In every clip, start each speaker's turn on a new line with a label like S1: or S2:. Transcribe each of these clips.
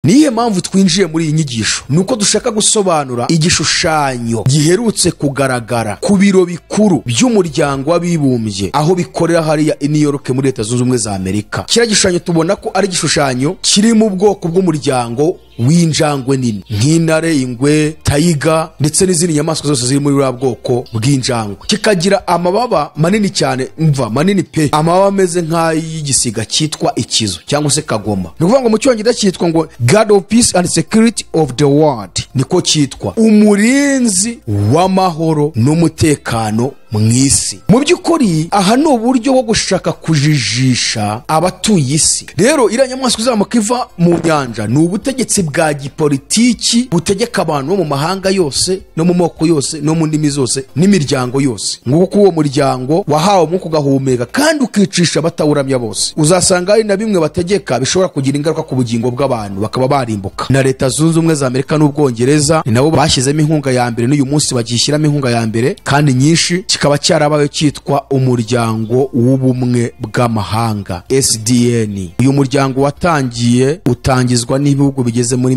S1: Niyo mpamvu twinjiye muri iyi nyigisho, nuko dushaka gusobanura igishushanyo giherutse kugaragara ku biro bikuru by'umuryango w'abibumbye aho bikorera hariya i New York muri Leta Zunze Ubumwe za Amerika. Kiriya gishushanyo tubona ko ari igishushanyo kiri mu bwoko bw'umuryango w'injangwe nini nk'intare, ingwe, tiger ndetse n'izindi nyamaswa zose ziri muri buriya bwoko bw'injangwe, kikagira amababa manini cyane, mva manini pe, amababa ameze nk'ay'igisiga cyitwa ikizu cyangwa se kagoma. Ni ukuvuga ngo mu Cyongereza cyitwa ngo "God of Peace and Security of the World", niko cyitwa, umurinzi w'amahoro n'umutekano mu isi. Mu by'ukuri aha ni uburyo bwo gushaka kujijisha abatuye isi. Rero iriya nyamaswa izamuka iva mu nyanja ni ubutegetsi bwa gipolitiki butegeka abantu bo mu mahanga yose no mu moko yose no mu ndimi zose n'imiryango yose. Nguko uwo muryango wahawe umwuka ugahumeka kandi ukicisha abatawuramya bose. Uzasanga hari na bimwe bategeka bishobora kugira ingaruka ku bugingo bw'abantu, bakaba barimbuka. Na Leta Zunze Ubumwe za Amerika n'Ubwongereza ni nabo bashyizemo inkunga ya mbere, n'uyu munsi bagishyiramo inkunga ya mbere kandi nyinshi. Kikaba cyarabaye cyitwa Umuryango w'Ubumwe bw'Amahanga, SDN. Uyu muryango watangiye utangizwa n'ibihugu bigeze muri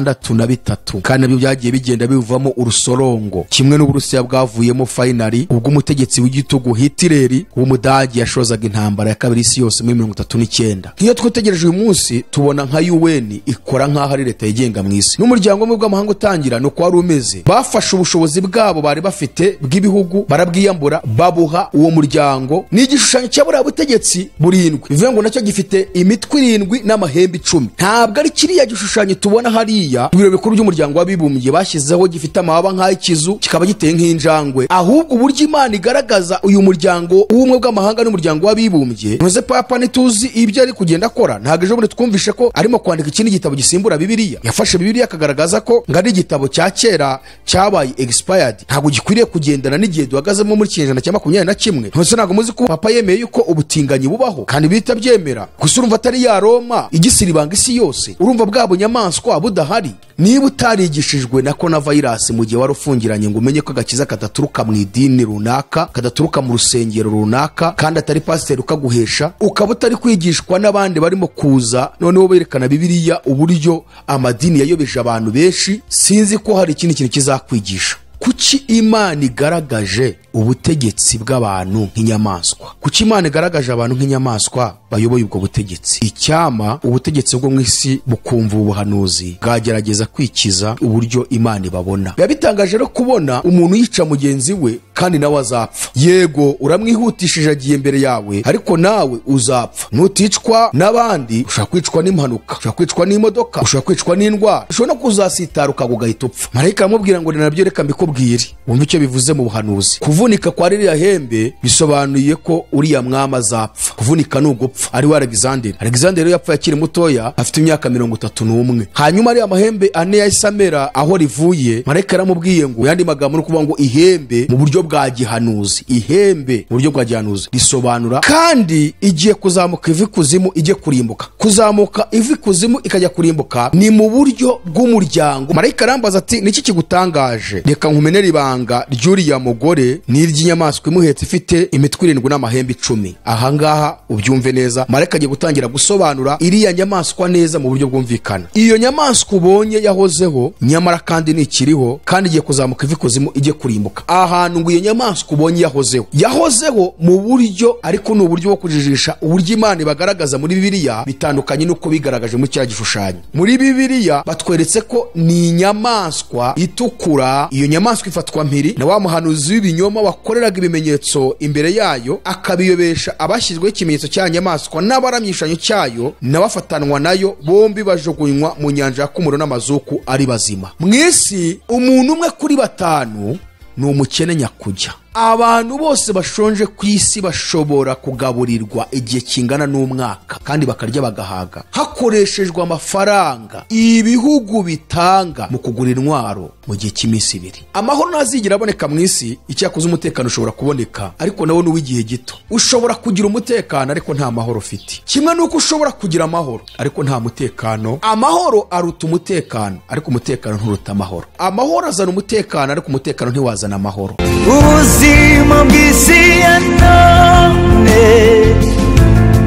S1: 63, kandi nabyo byagiye bigenda bivamo urusorongo, kimwe n'Uburusiya bwavuyemo finally ubwo umutegetsi w'igitugu Hitler w'Umudage yashozaga intambara ya kabiri isi yose muri 39. Nk'iyo twitegereje uyu munsi, tubona nka UN ikora nk'aho ari leta yigenga mu isi. N'umuryango w'Ubumwe bw'Amahanga utangira ni uko wari umeze. Bafashe ubushobozi bwabo bari bafite bw'ibihugu, barabwiyambura, babuha uwo muryango. Ni igishushanyo cya buriya butegetsi burindwi, bivuze ngo nacyo gifite imitwe irindwi n'amahembe 10. Ntabwo ari kiriya gishushanyo tubona hariya ibiro bikuru by'Umuryango w'Abibumbye bashyizeho, gifite amababa nk'ay'ikizu, kikaba giteye nk'injangwe. Ahubwo uburyo Imana igaragaza uyu Muryango w'Ubumwe bw'Amahanga n'Umuryango w'Abibumbye, ntuze papa ntituzi ibyo ari kugenda akora. Ntabwo ejo bundi twumvishe ko arimo kwandika ikindi gitabo gisimbura Bibiliya? Yafashe Bibiliya akagaragaza ko ngo ari igitabo cya kera cyabaye expired, ntabwo gikwiriye kugendana n'igihe duhagazemo muri kinyejana cya 21. Ntuse ntabwo muzi ko papa yemeye yuko ubutinganyi bubaho kandi bihita byemera gusa? Urumva atari ya Roma igisiribanga isi yose? Urumva bwa bunyamaswa budahari? Niba utarigishijwe na corona virus mu gihe wari ufungiranye ngo umenye ko agakiza kadaturuka mu idini runaka, kadaturuka mu rusengero runaka, kandi atari pasiteri ukaguhesha, ukaba utari kwigishwa n'abandi barimo kuza noneho berekana Bibiliya uburyo amadini yayobeje abantu benshi, sinzi ko hari ikindi kintu kizakwigisha. Kuki Imana igaragaje ubutegetsi bw'abantu nk'inyamaswa? Kuki Imana igaragaje abantu nk'inyamaswa bayoboye ubwo butegetsi? Icyama ubutegetsi bwo mu isi bukumva ubuhanuzi, bwagerageza kwikiza uburyo Imana ibabona. Biba bitangaje rero kubona umuntu yica mugenzi we kandi nawe azapfa. Yego, uramwihutishije, agiye imbere yawe, ariko nawe uzapfa. Nuticwa n'abandi, ushobora kwicwa n'impanuka, ushobora kwicwa n'imodoka, ushobora kwicwa n'indwara, ushobora no kuzasitara ukagwa ugahita upfa. Marayika aramubwira ngo ni nabyo, reka mbikubwire wumve icyo bivuze mu buhanuzi. Kuvunika kwa ririya hembe bisobanuye ko uriya mwami azapfa. Kuvunika ni ugupfa, ari we Alexander. Alexander rero yapfuye akiri mutoya, afite imyaka 31. Hanyuma ariya mahembe ane yahise amera aho rivuye, marayika yaramubwiye ngo, yandi magambo ni ukuvuga ngo ihembe mu buryo bwa gihanuzi, ihembe mu buryo bwa gihanuzi risobanura kandi igiye kuzamuka iva ikuzimu ijye kurimbuka. Kuzamuka iva ikuzimu ikajya kurimbuka ni mu buryo bw'umuryango. Marayika arambaza ati: "Niki kigutangaje? Reka nkumenere ibanga ry'uriya mugore n'iry'inyamaswa imuhetse ifite imitwe irindwi n'amahembe 10." Ahangaha ubyumve neza, marayika agiye gutangira gusobanura iriya nyamaswa neza mu buryo bwumvikana. Iyo nyamaswa ubonye yahozeho, nyamara kandi ntikiriho, kandi igiye kuzamuka iva ikuzimu ijye kurimbuka. Ahantu ngo iyo nyamaswa ubonye yahozeho, yahozeho mu buryo, ariko ni uburyo bwo kujijisha. Uburyo Imana ibagaragaza muri Bibiliya bitandukanye n'uko bigaragaje muri kiriya gishushanyo. Muri Bibiliya batweretse ko ni inyamaswa itukura. Iyo nyamaswa ifatwa mpiri na wa muhanuzi w'ibinyoma wakoreraga ibimenyetso imbere yayo, akabiyobesha abashyizweho ikimenyetso cya nyamaswa n'abaramya igishushanyo cyayo, n'abafatanwa nayo. Bombi bajugunywa mu nyanja yaka umuriro n'amazuku ari bazima. Mu isi umuntu umwe kuri batanu ni umukene nyakujya. Abantu bose bashonje ku isi bashobora kugaburirwa igihe kingana n'umwaka kandi bakarya bagahaga, hakoreshejwe amafaranga ibihugu bitanga mu kugura intwaro mu gihe cy'iminsi 2. Amahoro ntazigera aboneka mu isi. Icyakoze umutekano ushobora kuboneka, ariko nawo ni uw'igihe gito. Ushobora kugira umutekano ariko nta mahoro ufite, kimwe n'uko ushobora kugira amahoro ariko nta mutekano. Amahoro aruta umutekano, ariko umutekano nturuta amahoro. Amahoro azana umutekano, ariko umutekano ntiwazana amahoro.
S2: Ubuzima bw'isi ya none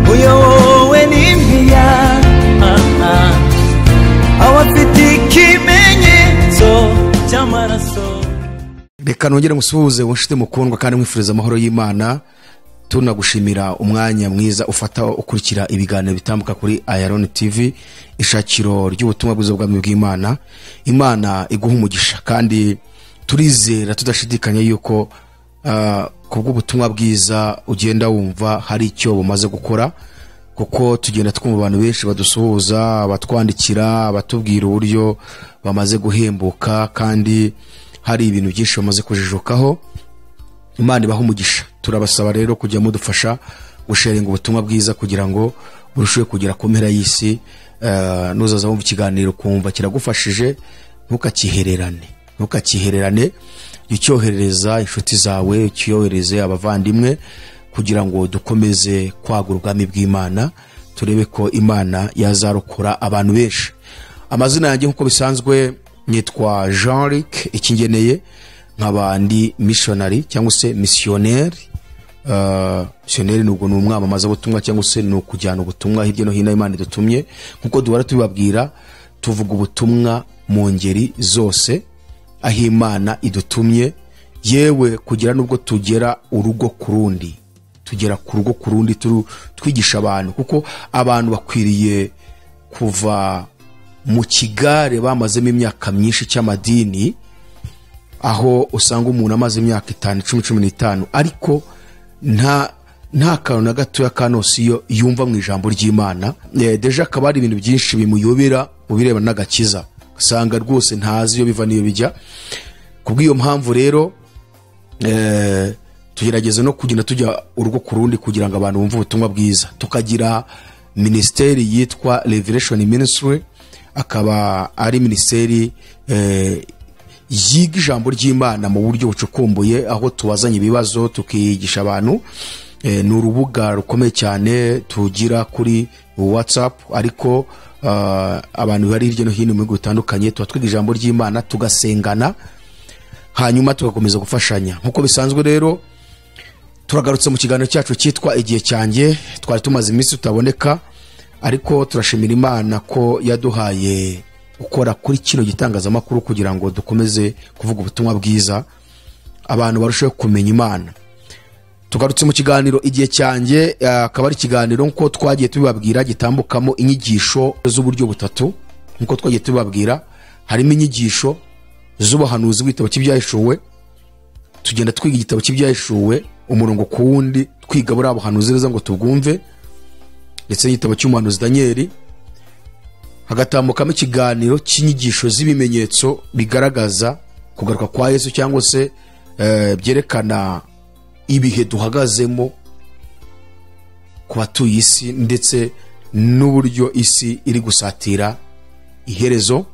S2: buyobowe n'impiya.
S1: Reka nongere musuhuze unshuti mukundwa kandi mwifuriza amahoro y'Imana, tunagushimira umwanya mwiza ufata ukurikira ibiganiro bitambuka kuri Ayaloni TV, ishakiro ry'ubutumwa bwiza bw'ubwami bw'Imana. Imana iguha umugisha, kandi turizera tudashidikanya yuko kubw'ubutumwa bwiza ugenda wumva hari icyo bumaze gukora, kuko tugenda twumva abantu benshi badusuhuza, batwandikira, batubwira uburyo bamaze guhembuka kandi hari ibintu byinshi bamaze kujijukaho. Imana ibaha umugisha. Turabasaba rero kujya mudufasha gusharinga ubutumwa bwiza kugira ngo burusheho kugera ku mpera y'isi. Nuzaza wumva ikiganiro kumva kiragufashije, ntukakihererane, ucyoherereza inshuti zawe, ucyohereze abavandimwe, kugira ngo dukomeze kwagura ubwami bw'Imana, turebe ko Imana yazarokora abantu benshi. Amazina yanjye nkuko bisanzwe nitwa Jean-Luc Ikingeneye, nkaba ndi missionary cyangwa se missionnaire. Missionnaire nubwo ni umwamamaza butumwa cyangwa se ni ukujyana ubutumwa hirya no hino Imana idutumye. Nkuko duhora tubibabwira, tuvuga ubutumwa mu ngeri zose aho Imana idutumye, yewe kugira nubwo tugera urugo ku rundi, tugera ku rugo ku rundi twigisha abantu, kuko abantu bakwiriye kuva mu kigare bamazemo imyaka myinshi cy'amadini, aho usanga umuntu amaze imyaka 5, 10, 15 ariko nta kantu na gatoya ka nosiyo yumva mu ijambo ry'Imana. Deja akaba ari ibintu byinshi bimuyobera mu birebana n'agakiza, usanga rwose ntazi iyo biva n'iyo bijya. Kubw'iyo mpamvu rero tugerageza no kugenda tujya urugo ku rundi kugira ngo abantu bumve ubutumwa bwiza. Tukagira minisiteri yitwa Revelation Ministry, akaba ari minisiteri yiga ijambo ry'Imana mu buryo bucukumbuye, aho tubazanye ibibazo tukigisha abantu. Ni urubuga rukomeye cyane tugira kuri WhatsApp, ariko abantu bari hirya no hino mu bihugu bitandukanye tuba twiga ijambo ry'Imana, tugasengana, hanyuma tugakomeza gufashanya. Nkuko bisanzwe rero turagarutse mu kiganiro cyacu cyitwa Igihe Cyanjye. Twari tumaze iminsi tutaboneka, ariko turashimira Imana ko yaduhaye gukora kuri kino gitangazamakuru kugira ngo dukomeze kuvuga ubutumwa bwiza, abantu barusheho kumenya Imana. Tugarutse mu kiganiro Igihe Cyanjye, akaba ari ikiganiro nkuko twagiye tubibabwira gitambukamo inyigisho z'uburyo butatu. Nkuko twagiye tubibabwira, harimo inyigisho z'ubuhanuzi bw'igitabo cy'Ibyahishuwe, tugenda twiga igitabo cy'Ibyahishuwe umurongo ku wundi, twiga buriya buhanuzi neza ngo tubwumve, ndetse n'igitabo cy'umuhanuzi Danieli. Hagatambukamo ikiganiro cy'inyigisho z'ibimenyetso bigaragaza kugaruka kwa Yesu, cyangwa se byerekana ibihe duhagazemo ku batuye isi, ndetse n'uburyo isi iri gusatira iherezo,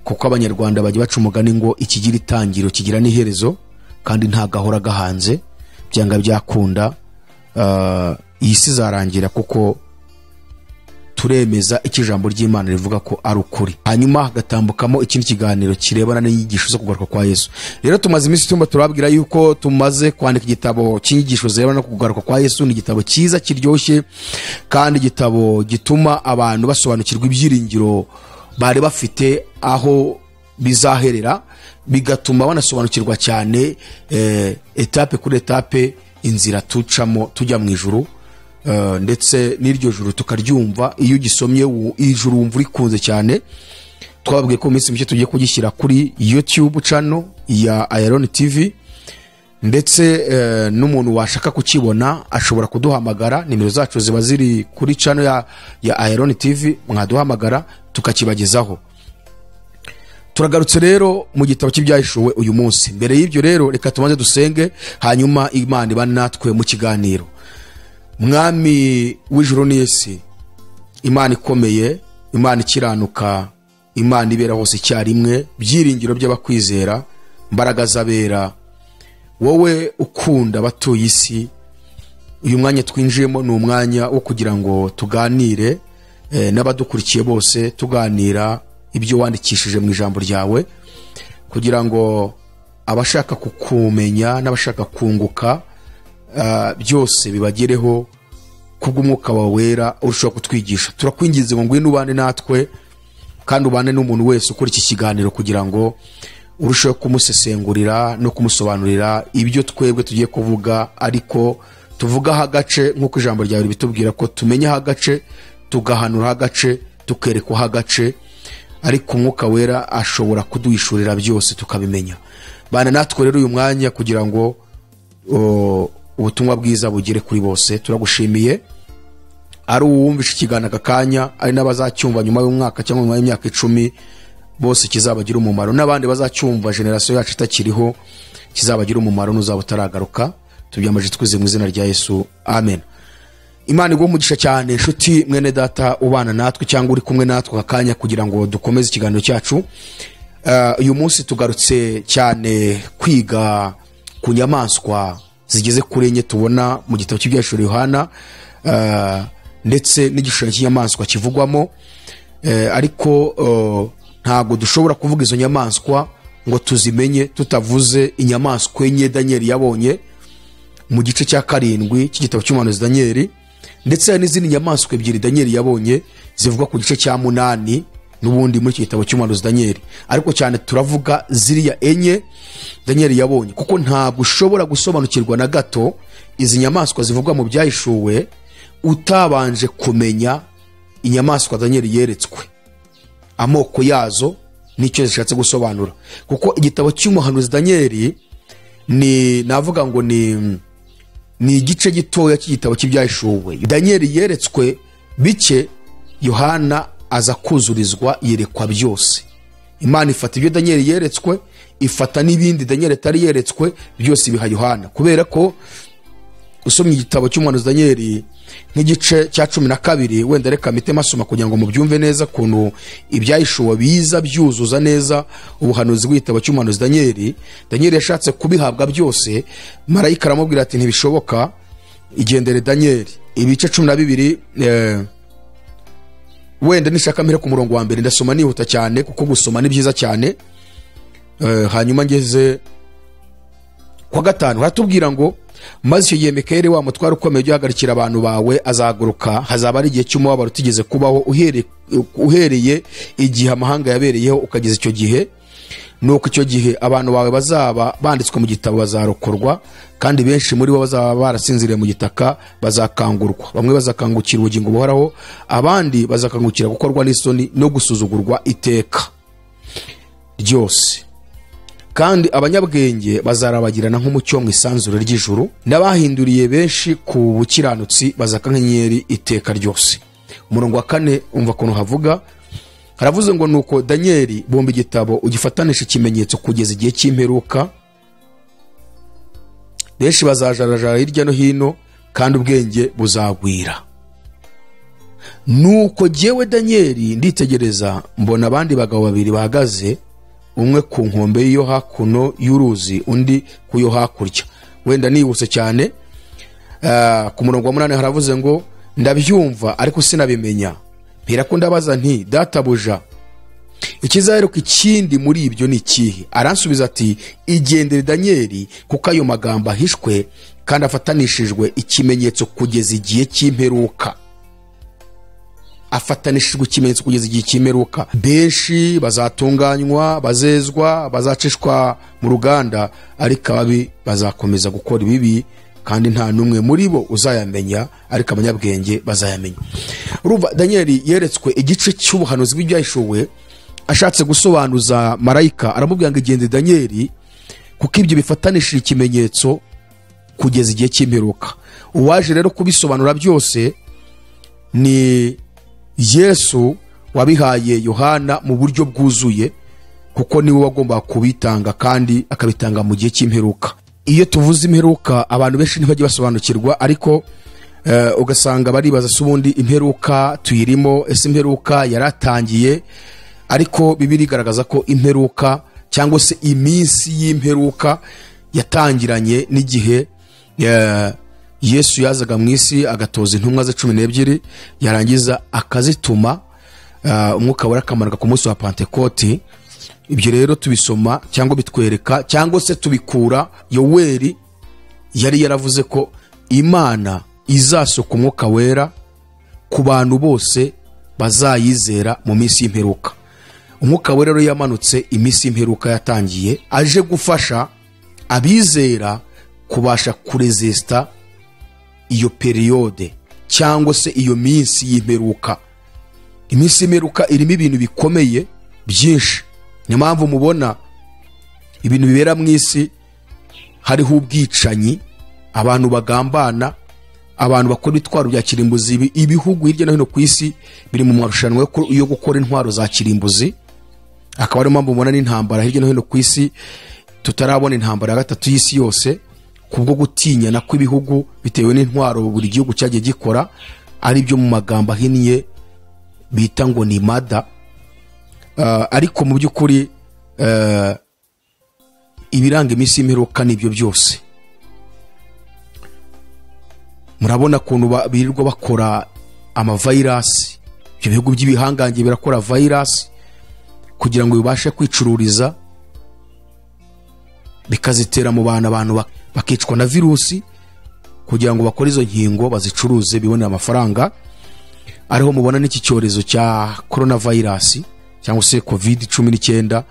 S1: kuko Abanyarwanda bajya baca umugani ngo ikigira itangiro kigira n'iherezo, kandi nta gahora gahanze, byanga byakunda iyi si izarangira, kuko turemeza icyo ijambo ry'Imana rivuga ko ari ukuri. Hanyuma hagatambukamo ikindi kiganiro kirebana n'inyigisho zo kugaruka kwa Yesu. Rero tumaze iminsi tumba turababwira yuko tumaze kwandika igitabo cy'inyigisho zirebana no kugaruka kwa Yesu. Ni igitabo cyiza kiryoshye, kandi igitabo gituma abantu basobanukirwa ibyiringiro bari bafite aho bizaherera, bigatuma banasobanukirwa cyane etape kuri etape inzira tucamo tujya mu ijuru, ndetse n'iryo juru tukaryumva. Iyo ugisomye ijuru wumva urikunze cyane. Twababwiye ko mu minsi mike tugiye kugishyira kuri YouTube channel ya Ayaloni TV, ndetse n'umuntu washaka kukibona ashobora kuduhamagara. Nimero zacu ziba ziri kuri channel ya Ayaloni TV, mwaduhamagara tukakibagezaho. Turagarutse rero mu gitabo cy'Ibyahishuwe uyu munsi. Mbere y'ibyo rero reka tubanze dusenge, hanyuma Imana ibane natwe mu kiganiro. Mwami w'ijuru n'isi, Imana ikomeye, Imana ikiranuka, Imana ibera hose icyarimwe, byiringiro by'abakwizera, mbaraga z'abera, wowe ukunda abatuye isi, uyu mwanya twinjiyemo ni umwanya wo kugira ngo tuganire n'abadukurikiye bose, tuganira ibyo wandikishije mu ijambo ryawe, kugira ngo abashaka kukumenya n'abashaka kunguka byose bibagereho kubw'umwuka wawe wera urushaho kutwigisha. Turakwinginze ngo ngwino ubane natwe, kandi ubane n'umuntu wese ukora iki kiganiro, kugira ngo Urusheho kumusesengurira no kumusobanurira ibyo twebwe tugiye kuvuga, ariko tuvugaho agace nk'uko ijambo ryawe ribitubwira ko tumenyaho agace, tugahanuraho agace, tukerekwaho agace, ariko Umwuka Wera ashobora kuduhishurira byose tukabimenya. Bana natwe rero uyu mwanya kugira ngo ubutumwa bwiza bugere kuri bose. Turagushimiye, ari uwumvishe ikiganiro aka kanya, ari n'abazacyumva nyuma y'umwaka cyangwa nyuma y'imyaka 10, bose kizabagira umumaro, n'abandi bazacyumva generasiyo yacu itakiriho kizabagira umumaro n'uzaba utaragaruka. Tubyamaje twize mu izina rya Yesu, amen. Imana iguhe umugisha cyane inshuti mwene data ubana natwe cyangwa uri kumwe natwe aka kanya kugira ngo dukomeze ikiganiro cyacu. Uyu munsi tugarutse cyane kwiga ku nyamaswa zigeze kuri enye tubona mu gitabo cy'Ibyahishuriwe Yohana, ndetse n'igishushanyo cy'inyamaswa kivugwamo. Ariko ntabwo dushobora kuvuga izo nyamaswa ngo tuzimenye tutavuze inyamaswa enye Daniel yabonye mu gice cya 7 cy'igitabo cy'umuhanuzi Daniel, ndetse hari n'izindi nyamaswa ebyiri Daniel yabonye zivugwa ku gice cya 8 n'ubundi muri iki gitabo cy'umuhanuzi Daniel. Ariko cyane turavuga ziriya enye Daniel yabonye, kuko ntabwo ushobora gusobanukirwa na gato izi nyamaswa zivugwa mu byahishuwe utabanje kumenya inyamaswa Daniel yeretswe, amoko yazo n'icyo zishatse gusobanura. Kuko igitabo cy'umuhanuzi Daniel ni navuga ngo ni igice gitoya cy'igitabo cy'ibyahishuwe. Daniel yeretswe bike, Yohana aza kuzurizwa yerekwa byose. Imana ifata ibyo Daniel yeretswe, ifata n'ibindi Daniel atari yeretswe, byose biha Yohana. Kubera ko usomye igitabo cy'umuhanuzi Daniel nk'igice cya 12, wenda reka mpite masoma kugira ngo mubyumve neza kuntu ibyahishuwe biza byuzuza neza ubuhanuzi bw'igitabo cy'umuhanuzi Daniel. Daniel yashatse kubihabwa byose, marayika aramubwira ati ntibishoboka, igendere Daniel. Ibice 12, wenda nishaka mpere ku murongo wa mbere, ndasoma nihuta cyane kuko gusoma ni byiza cyane. Hanyuma ngeze kwa 5 haratubwira ngo maze icyo gihe Mikayeli wa mutware ukomeye uhagarikira abantu bawe azahaguruka, hazaba ari igihe cy'umubabaro utigeze kubaho uhereye igihe amahanga yabereyeho ukageza icyo gihe. Nuko icyo gihe abantu bawe bazaba banditswe mu gitabo bazarokorwa, kandi benshi muri bo bazaba barasinziriye mu gitaka bazakangurwa. Bamwe bazakangukira ubugingo buhoraho, abandi bazakangukira gukorwa n'isoni no gusuzugurwa iteka ryose. Kandi abanyabwenge bazarabagirana nk'umucyo mu isanzure ry'ijuru, n'abahinduriye benshi ku bukiranutsi bazaka nk'inyenyeri iteka ryose. Umurongo wa 4 umva kuntu havuga, haravuze ngo nuko Daniel bomba igitabo ugifatanisha ikimenyetso kugeza igihe cy'imperuka, benshi bazajarajara hirya no hino kandi ubwenge buzagwira. Nuko jyewe Daniel nditegereza mbona abandi bagabo babiri bahagaze, umwe ku nkombe yo hakuno y'uruzi, undi ku yo hakurya. Wenda nihuse cyane, ku murongo wa 8 haravuze ngo ndabyumva ariko sinabimenya, mpera ko ndabaza nti databuja, ikizaheruka ikindi muri ibyo ni ikihe? Aransubiza ati igendere Daniel, kuko ayo magambo ahishwe kandi afatanishijwe ikimenyetso kugeza igihe cy'imperuka. Afatanishijwe ikimenyetso kugeza igihe cy'imperuka. Benshi bazatunganywa, bazezwa, bazacishwa mu ruganda, ariko ababi bazakomeza gukora ibibi, kandi nta n'umwe muri bo uzayamenya, ariko abanyabwenge bazayamenya. Urumva Daniel yeretswe igice cy'ubuhanuzi bw'ibyahishuwe, ashatse gusobanuza marayika aramubwira ngo igende Daniel, kuko ibyo bifatanishije ikimenyetso kugeza igihe cy'imperuka. Uwaje rero kubisobanura byose ni Yesu wabihaye Yohana mu buryo bwuzuye, kuko niwe wagomba kubitanga kandi akabitanga mu gihe cy'imperuka. Iyo tuvuze imperuka abantu benshi ntibajye basobanukirwa, ariko ugasanga baribaza se ubundi imperuka tuyirimo, ese imperuka yaratangiye? Ariko Bibiliya igaragaza ko imperuka cyangwa se iminsi y'imperuka yatangiranye n'igihe Yesu yazaga mu isi agatoza intumwa ze 12, yarangiza akazituma, Umwuka Wera akamanuka ku munsi wa Pentekoti. Ibyo rero tubisoma cyangwa bitwereka cyangwa se tubikura Yoweri yari yaravuze ko Imana izasuka Umwuka Wera ku bantu bose bazayizera mu minsi y'imperuka. Umwuka Wera rero yamanutse iminsi y'imperuka yatangiye, aje gufasha abizera kubasha kurezisita iyo periyode cyangwa se iyo minsi y'imperuka. Iminsi y'imperuka irimo ibintu bikomeye byinshi. Niyo mpamvu mubona ibintu bibera mu isi, hariho ubwicanyi, abantu bagambana, abantu bakora ibitwaro bya kirimbuzi. Ibihugu hirya no hino ku isi biri mu marushanwa yo gukora intwaro za kirimbuzi. Akaba ariyo mpamvu mubona n'intambara hirya no hino ku isi, tutarabona intambara ya gatatu y'isi yose, kubwo gutinyana kw'ibihugu bitewe n'intwaro buri gihugu cyagiye gikora, ari byo mu magambo ahinnye bita ngo ni mada. Ariko mu by'ukuri ibiranga iminsi y'imperuka nibyo byose. Murabona ukuntu birirwa bakora amavayirasi. Ibyo bihugu by'ibihangange birakora vayirasi kugira ngo bibashe kwicururiza, bikazitera mu bantu, abantu bakicwa na virusi kugira ngo bakore izo nkingo bazicuruze bibonere amafaranga. Ariho mubona n'iki cyorezo cya coronavirus cyangwa se COVID-19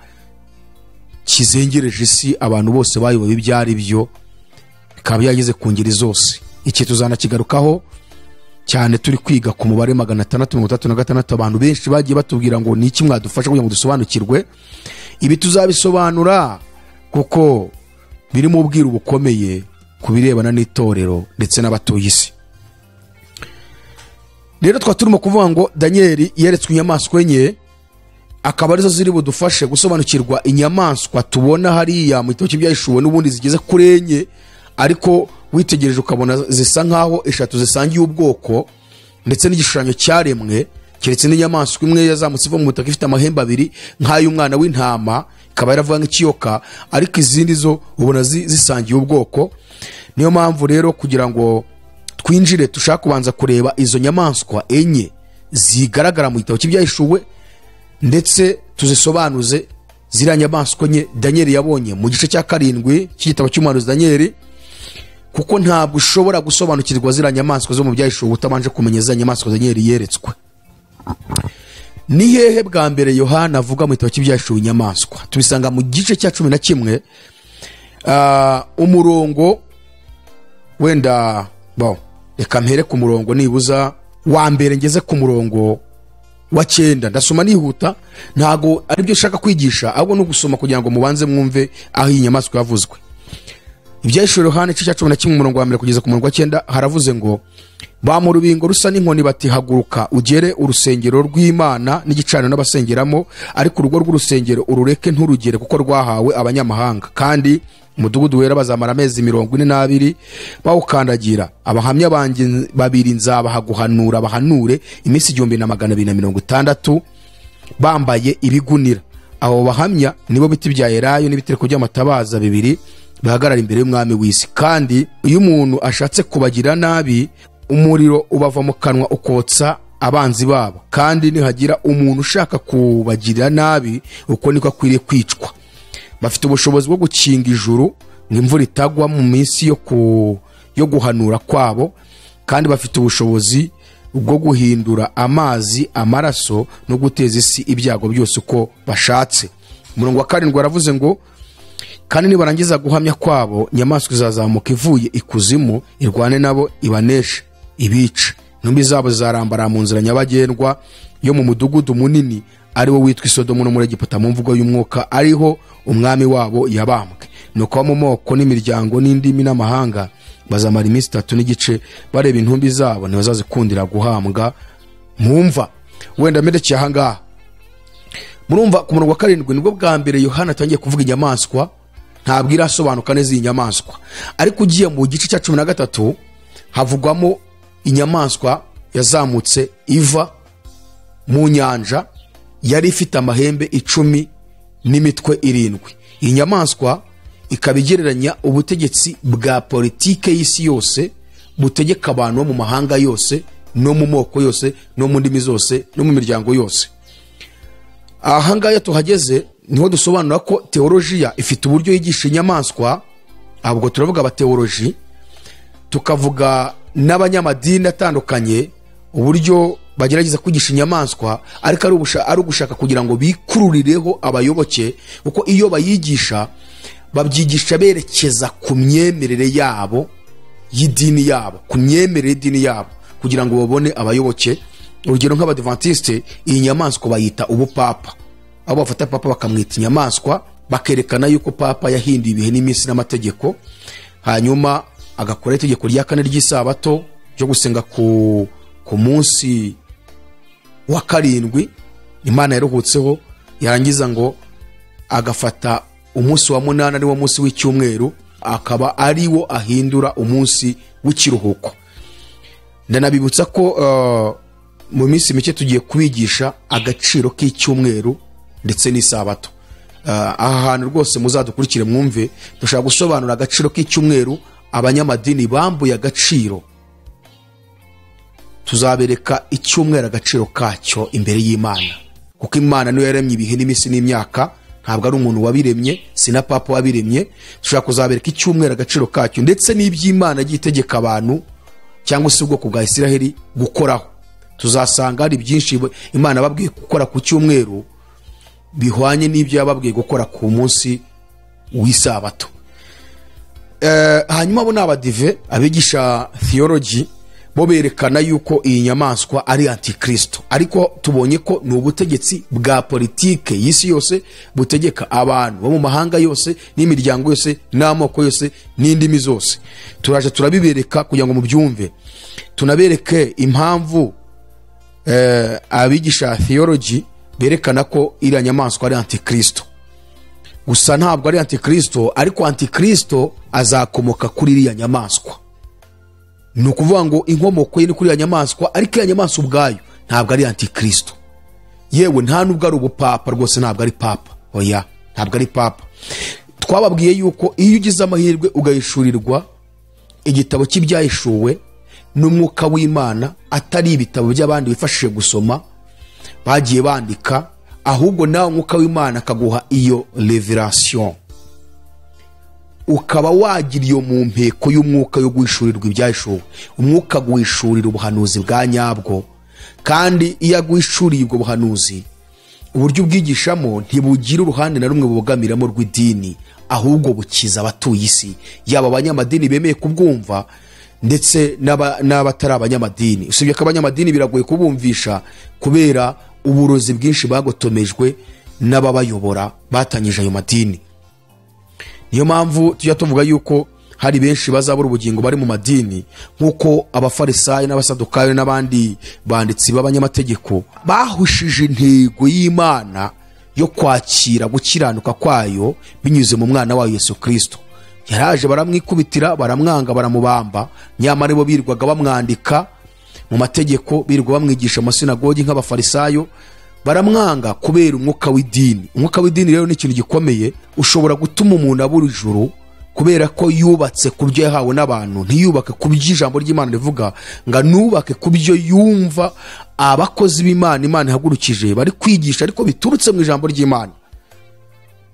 S1: kizengereje isi, abantu bose bayoboye ibyo ari byo, bikaba byageze ku ngeri zose. Iki tuzanakigarukaho cyane turi kwiga ku mubare 666. Abantu benshi bagiye batubwira ngo ni iki mwadufasha kugira ngo dusobanukirwe. Ibi tuzabisobanura kuko biri mu bwiru bukomeye ku birebana n'itorero ndetse n'abatuye isi. Rero twa turimo kuvuga ngo Daniel yeretswe inyamaswa enye, akaba arizo ziri budufashe gusobanukirwa inyamaswa tubona hariya mu gitabo cy'Ibyahishuwe, n'ubundi zigeze kuri enye, ariko witegereje ukabona zisa nkaho eshatu zisangiye ubwoko ndetse n'igishushanyo cyaremwe, keretse n'inyamaswa imwe yazamutse iva mu butaka ifite amahembe abiri nk'ay'umwana w'intama, ikaba yaravuga nk'ikiyoka, ariko izindi zo ubona zisangiye ubwoko. Niyo mpamvu rero kugira ngo twinjire dushaka kubanza kureba izo nyamaswa enye zigaragara mu gitabo cy'Ibyahishuwe, ndetse tuzisobanuze ziriya nyamaswa enye Daniel yabonye mu gice cya 7 cy'igitabo cy'umuhanuzi Daniel, kuko ntabwo ushobora gusobanukirwa ziriya nyamaswa zo mu Byahishuwe utabanje kumenya ziriya nyamaswa Daniel yeretswe. Ni hehe bwa mbere Yohana avuga mu gitabo cy'Ibyahishuwe inyamaswa? Tubisanga mu gice cya 11, umurongo wenda reka mpere ku murongo nibuza wa mbere ngeze ku murongo wa 9. Ndasoma nihuta, ntago ari byo nshaka kwigisha, ahubwo no gusoma kugira ngo mubanze mwumve aho iyi nyamaswa yavuzwe. Ibyahishuwe Yohana igice cya 11 umurongo wa mbere kugeza ku murongo wa 9 haravuze ngo ba mu rubingo rusa n'inkoni bati haguruka ugere urusengero rw'Imana n'igicaniro n'abasengeramo, ariko urugo rw'urusengero urureke nturugere kuko rwahawe abanyamahanga, kandi umudugudu wera bazamara amezi 42 bawukandagira. Abahamya banjye babiri nzabaha guhanura bahanure iminsi 1260 bambaye ibigunira. Abo bahamya nibo biti bya Elayo n'ibitereko by'amatabaza bibiri bahagarara imbere y'umwami w'isi. Kandi iyo umuntu ashatse kubagira nabi, umuriro ubava mu kanwa ukotsa abanzi babo, kandi nihagira umuntu ushaka kubagira nabi, uko niko akwiriye kwicwa. Bafite ubushobozi bwo gukinga ijuru ngo imvura itagwa mu minsi yo guhanura kwabo, kandi bafite ubushobozi bwo guhindura amazi amaraso no guteza isi ibyago byose uko bashatse. Umurongo wa 7 aravuze ngo kandi nibarangiza guhamya kwabo, inyamaswa izazamuka ivuye ikuzimu irwane nabo ibaneshe ibice. Intumbi zabo zizarambara mu nzira nyabagendwa yo mu mudugudu munini ari wo witwa Isodomu no muri Egiputa mu mvugo y'umwuka, ariho umwami wabo yabambwe. Nuko mu moko n'imiryango n'indimi n'amahanga bazamara iminsi 3.5 bareba intumbi zabo, ntibazazikundira guhambwa mumva. Wenda merekeye aha ngaha, murumva ku murongo wa 7 nibwo bwa mbere Yohana atangiye kuvuga inyamaswa. Ntabwo irasobanuka neza iyi nyamaswa, ariko ugiye mu gice cya 13 havugwamo inyamaswa yazamutse iva mu nyanja, yari ifite amahembe 10 n'imitwe 7. Iyi nyamaswa ikaba igereranya ubutegetsi bwa politike y'isi yose, butegeka abantu bo mu mahanga yose no mu moko yose no mu ndimi zose no mu miryango yose. Aha ngaha tuhageze niho dusobanura ko teolojiya ifite uburyo yigisha inyamaswa. Ahubwo turavuga abateoloji, tukavuga n'abanyamadini atandukanye, uburyo bagerageza kwigisha inyamaswa, ariko ari ugushaka kugira ngo bikururireho abayoboke, kuko iyo bayigisha babyigisha berekeza ku myemerere yabo y'idini yabo, ku myemerere y'idini yabo, kugira ngo babone abayoboke. Urugero nk'abadivantiste, iyi nyamaswa bayita ubupapa, aho bafata papa bakamwita inyamaswa, bakerekana yuko papa yahinduye ibihe n'iminsi n'amategeko, hanyuma agakora itegeko rya kane ry'isabato ryo gusenga ku munsi wa karindwi Imana yaruhutseho, yarangiza ngo agafata umunsi wa munani ari wo munsi w'icyumweru, akaba ari wo ahindura umunsi w'ikiruhuko. Ndanabibutsa ko mu minsi mike tugiye kubigisha agaciro k'icyumweru ndetse n'isabato. Aha hantu rwose muzadukurikire mwumve, dushaka gusobanura agaciro k'icyumweru abanyamadini bambuye agaciro. Tuzabereka icyumweru agaciro kacyo imbere y'Imana, kuko Imana niyo yaremye ibihe n'iminsi n'imyaka, ntabwo ari umuntu wabiremye, si na papa wabiremye. Dushaka kuzabereka icyumweru agaciro kacyo ndetse n'iby'Imana itegeka abantu cyangwa se ubwoko bwa Isiraheli gukoraho. Tuzasanga hari byinshi Imana babwiye gukora ku cyumweru bihwanye n'ibyo yababwiye gukora ku munsi w'isabato. Hanyuma abo ni abadive, abigisha theology, bo berekana yuko iyi nyamaswa ari antikristo, ariko tubonye ko ni ubutegetsi bwa politike y'isi yose butegeka abantu bo mu mahanga yose n'imiryango yose n'amoko yose n'indimi zose. Turaje turabibereka kugira ngo mubyumve, tunabereke impamvu abigisha theology berekana ko iriya nyamaswa ari antikristo. Gusa ntabwo ari antikristo, ariko antikristo azakomoka kuri iriya nyamaswa. Ni ukuvuga ngo inkomoko ye ni kuri iriya nyamaswa, ariko iriya nyamaswa ubwayo ntabwo ari antikristo. Yewe nta nubwo ari ubupapa rwose, ntabwo ari papa, oya ntabwo ari papa. Twababwiye yuko iyo ugize amahirwe ugahishurirwa igitabo cy'ibyahishuwe n'umwuka w'Imana, atari ibitabo by'abandi wifashishije gusoma bagiye bandika, ahubwo nawe umwuka w'Imana akaguha iyo revelation, ukaba wagira iyo mu mpeko y'umwuka yo guhishurirwa ibyahishuwe. Umwuka guhishurira ubuhanuzi bwa nyabwo, kandi iyo aguhishuriye ubwo buhanuzi, uburyo ubwigishamo ntibugira uruhande na rumwe bubogamiramo rw'idini, ahubwo bukiza abatuye isi, yaba abanyamadini bemeye kubwumva ndetse n'abatari abanyamadini. Usibye ko abanyamadini biragoye kubumvisha kubera uburozi bwinshi bagotomejwe n'ababayobora batangije ayo madini. Niyo mpamvu tujya tuvuga yuko hari benshi bazabura ubugingo bari mu madini, nk'uko abafarisayo n'abasadukayo n'abandi banditsi b'abanyamategeko bahushije intego y'Imana yo kwakira gukiranuka kwayo binyuze mu mwana wayo Yesu Kristo. Yaraje baramwikubitira, baramwanga, baramubamba, nyamara bo birirwaga bamwandika mu mategeko, birirwa bamwigisha mu masinagogi nk'abafarisayo, baramwanga kubera umwuka w'idini. Umwuka w'idini rero ni ikintu gikomeye, ushobora gutuma umuntu abura ijuru kubera ko yubatse ku byo yahawe n'abantu, ntiyubake ku byo ijambo ry'Imana rivuga, ngo anubake ku byo yumva abakozi b'Imana Imana ihagurukije bari kwigisha, ariko biturutse mu ijambo ry'Imana.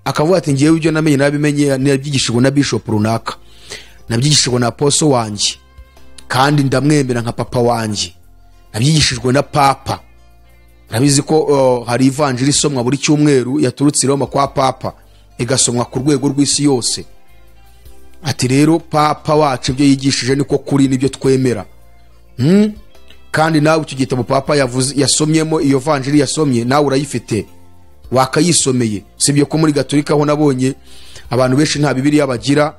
S1: Akavuga ati ngewe ibyo namenye nabimenye, nabyigishijwe na bishop runaka, nabyigishijwe na apostle wanjye, kandi ndamwemera nka papa wanjye, nabyigishijwe na papa. Nabizi ko hari ivanjiri isomwa buri cyumweru yaturutse i Roma kwa papa, igasomwa ku rwego rw'isi yose. Ati rero papa wacu ibyo yigishije niko kuri, nibyo twemera. Kandi nawe icyo gitabo papa yavuze yasomyemo iyo vanjiri yasomye nawe urayifite, wakayisomeye. Sibyo ko muri Gatolika ho nabonye abantu benshi nta Bibiliya bagira.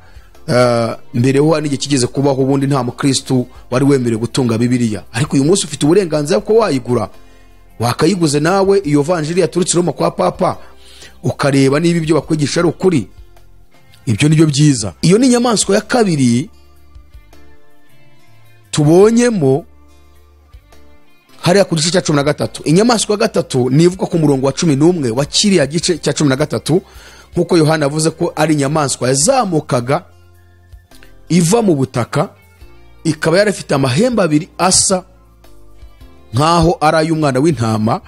S1: Mbere ho n'igihe kigeze kubaho ubundi nta mukristo wari wemerewe gutunga Bibiliya, ariko uyu munsi ufite uburenganzira bwo wayigura, wakayiguze nawe iyo vanjiri yaturutse Roma kwa papa, ukareba niba ibyo bakwigisha ari ukuri. Ibyo nibyo byiza. Iyo ni inyamaswa ya kabiri tubonyemo hariya ku gice cya 13. Inyamaswa ya gatatu nivuga ku murongo wa 11 wa kiriya gice cya 13, nkuko Yohana avuze ko ari inyamaswa yazamukaga iva mu butaka, ikaba yarafite amahembe abiri asa nkaho ari ay'umwana w'intama,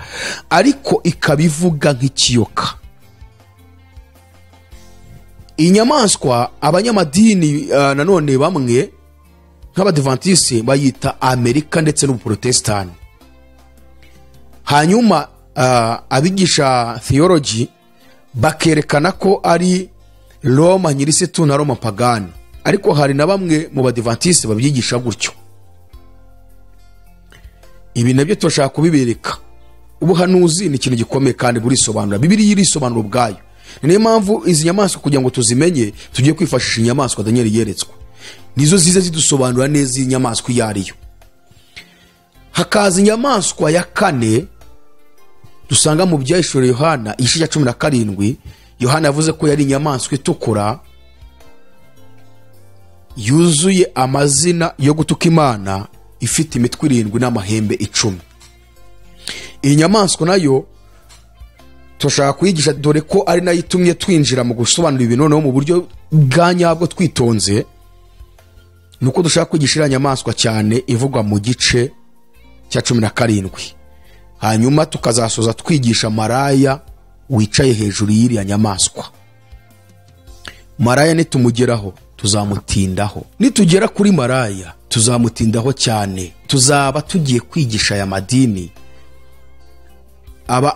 S1: ariko ikaba ivuga nk'ikiyoka. Inyamaswa abanyamadini nanone bamwe nk'abadivantisi bayita Amerika ndetse n'ubuprotestani. Hanyuma abigisha theology bakerekana ko ari Roma nyirisitu na Roma pagani, ariko hari na bamwe mu badivantiste babyigisha gutyo. Ibi nabyo turashaka kubibereka. Ubuhanuzi ni ikintu gikomeye kandi burisobanura, Bibiliya irisobanura ubwayo. Niyo mpamvu izi nyamaswa kugira ngo tuzimenye tugiye kwifashisha inyamaswa Daniel yeretswe, nizo ziza zidusobanura neza iyi nyamaswa iyo ariyo. Hakaza inyamaswa ya kane dusanga mu Byahishuriwe Yohana igice cya 17. Yohana yavuze ko yari inyamaswa itukura yuzuye amazina yo gutuka Imana, ifite imitwe 7 n'amahembe 10. Iyi nyamaswa nayo turashaka kuyigisha, dore ko ari nayo itumye twinjira mu gusobanura ibintu noneho mu buryo bwa nyabwo twitonze. Nuko dushaka kwigisha iriya nyamaswa cyane ivugwa mu gice cya 17, hanyuma tukazasoza twigisha maraya wicaye hejuru y'iriya nyamaswa. Maraya nitumugeraho tuzamutindaho, nitugera kuri maraya tuzamutindaho cyane. Tuzaba tugiye kwigisha aya madini,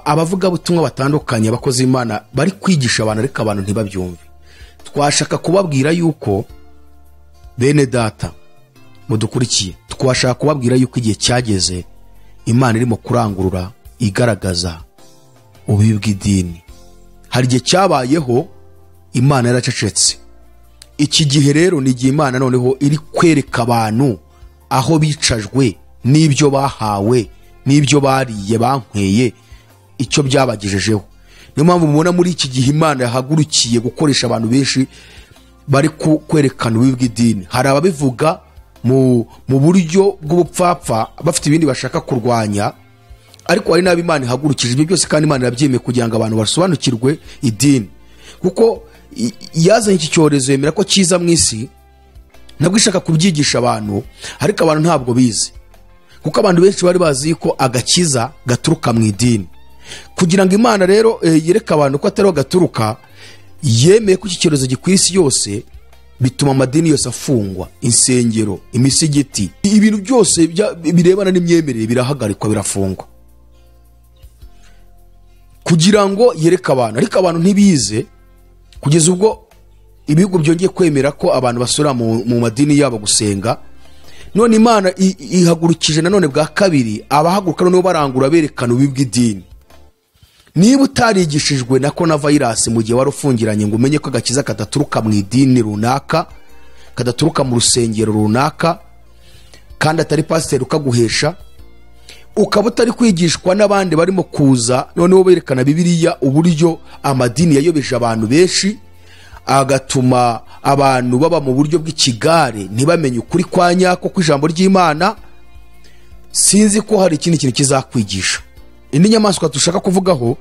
S1: abavugabutumwa batandukanye, abakozi b'Imana bari kwigisha abantu ariko abantu ntibabyumve. Twashaka kubabwira yuko bene data mudukurikiye, twashaka kubabwira yuko igihe cyageze Imana irimo kurangurura igaragaza ububi bw'idini. Hari igihe cyabayeho Imana yaracecetse. Iki gihe rero ni igihe Imana noneho iri kwereka abantu aho bicajwe n'ibyo bahawe n'ibyo bariye bankweye, icyo byabagejejeho. Niyo mpamvu mubona muri iki gihe Imana yahagurukiye gukoresha abantu benshi bari kwerekana ububi bw'idini. Hari ababivuga mu buryo bw'ubupfapfa bafite ibindi bashaka kurwanya, ariko hari n'abo Imana ihagurukije ibyo byose, kandi Imana irabyemeye kugira ngo abantu basobanukirwe idini. Kuko yazanye iki cyorezo yemera ko kiza mu isi, nabwo ishaka kubyigisha abantu, ariko abantu ntabwo bize. Kuko abantu benshi bari bazi ko agakiza gaturuka mu idini. Kugira ngo Imana rero yereke abantu ko atari gaturuka, yemeye ko iki cyorezo gikwira isi yose, bituma amadini yose afungwa, insengero, imisigiti, ibintu byose birebana n'imyemerere birahagarikwa, birafungwa, kugira ngo yereke abantu. Ariko abantu ntibize, kugeza ubwo ibihugu byongeye kwemera ko abantu basura mu madini yabo gusenga. None Imana ihagurukije nanone bwa kabiri abahaguruka noneho barangura berekana ububi bw'idini. Niba utarigishijwe na corona virus mu gihe wari ufungiranye ngo umenye ko agakiza kadaturuka mu idini runaka, kadaturuka mu rusengero runaka, kandi atari pasiteri ukaguhesha, ukaba utari kwigishwa n'abandi barimo kuza noneho berekana Bibiliya uburyo amadini yayobeje abantu benshi, agatuma abantu baba mu buryo bw'ikigare ntibamenye ukuri kwa nyako kw'ijambo ry'Imana, sinzi ko hari ikindi kintu kizakwigisha. Indi nyamaswa dushaka kuvugaho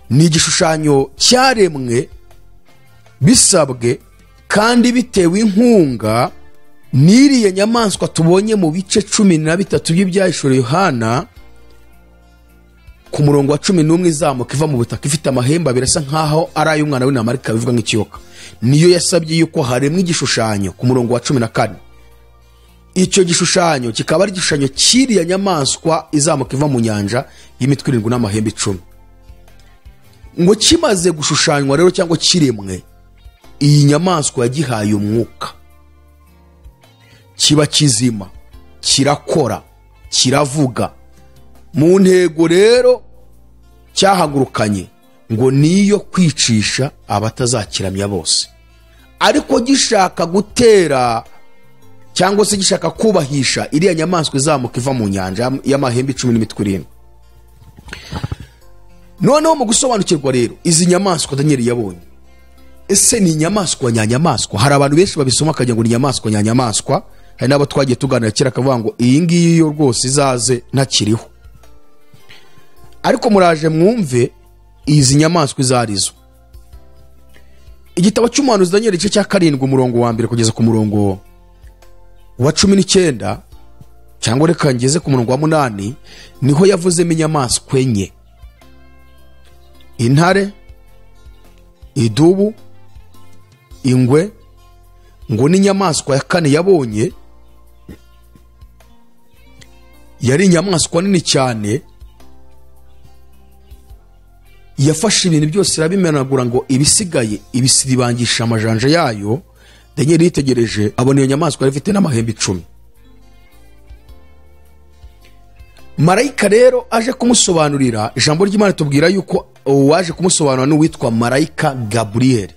S1: ni igishushanyo cyaremwe bisabwe kandi bitewe inkunga n'iriya nyamaswa tubonye mu bice 13 by'Ibyahishuriwe Yohana ku murongo wa 11, izamuka iva mu butaka ifite amahembe abiri asa nkaho ari ay'umwana w'intama ariko bivuga nk'ikiyoka. Niyo yasabye yuko haremwa igishushanyo ku murongo wa 14. Icyo gishushanyo kikaba ari igishushanyo cy'iriya nyamaswa izamuka iva mu nyanja y'imitwe 7 n'amahembe 10. Ngo kimaze gushushanywa rero cyangwa kiremwe, iyi nyamaswa yagihaye umwuka, kiba kizima, kirakora, kiravuga. Mu ntego rero cyahagurukanye ngo niyo kwicisha abatazakiramya bose, ariko gishaka gutera cyangwa se gishaka kubahisha iriya nyamaswa izamuka iva mu nyanja y'amahembe 10 n'imitwe 7. Noneho mu gusobanukirwa rero izi nyamaswa Daniel yabonye, ese ni inyamaswa nyanyamaswa? Hari abantu benshi babisoma akagira ngo ni inyamaswa nyanyamaswa. Hari n'abo twagiye tuganira kera akavuga ngo iyi ngiyi yo rwose izaze ntakiriho. Ariko muraje mwumve izi nyamaswa izarizo. Igitabo cy'umuhanuzi Daniel igice cya 7 umurongo wa 1 kugeza ku murongo wa 19, cyangwa reka ngeze ku murongo wa 8, niho yavuzemo inyamaswa enye: intare, idubu, ingwe, ngo n'inyamaswa ya kane yabonye yari inyamaswa nini cyane Yafashe ibintu byose irabimenagura ngo ibisigaye ibisiribangisha amajanja yayo. Daniel yitegereje abona iyo nyamaswa yari ifite n'amahembe 10. Marayika rero aje kumusobanurira, ijambo ry'Imana tubwira yuko uwaje kumusobanura n'uwitwa Marayika Gabriel.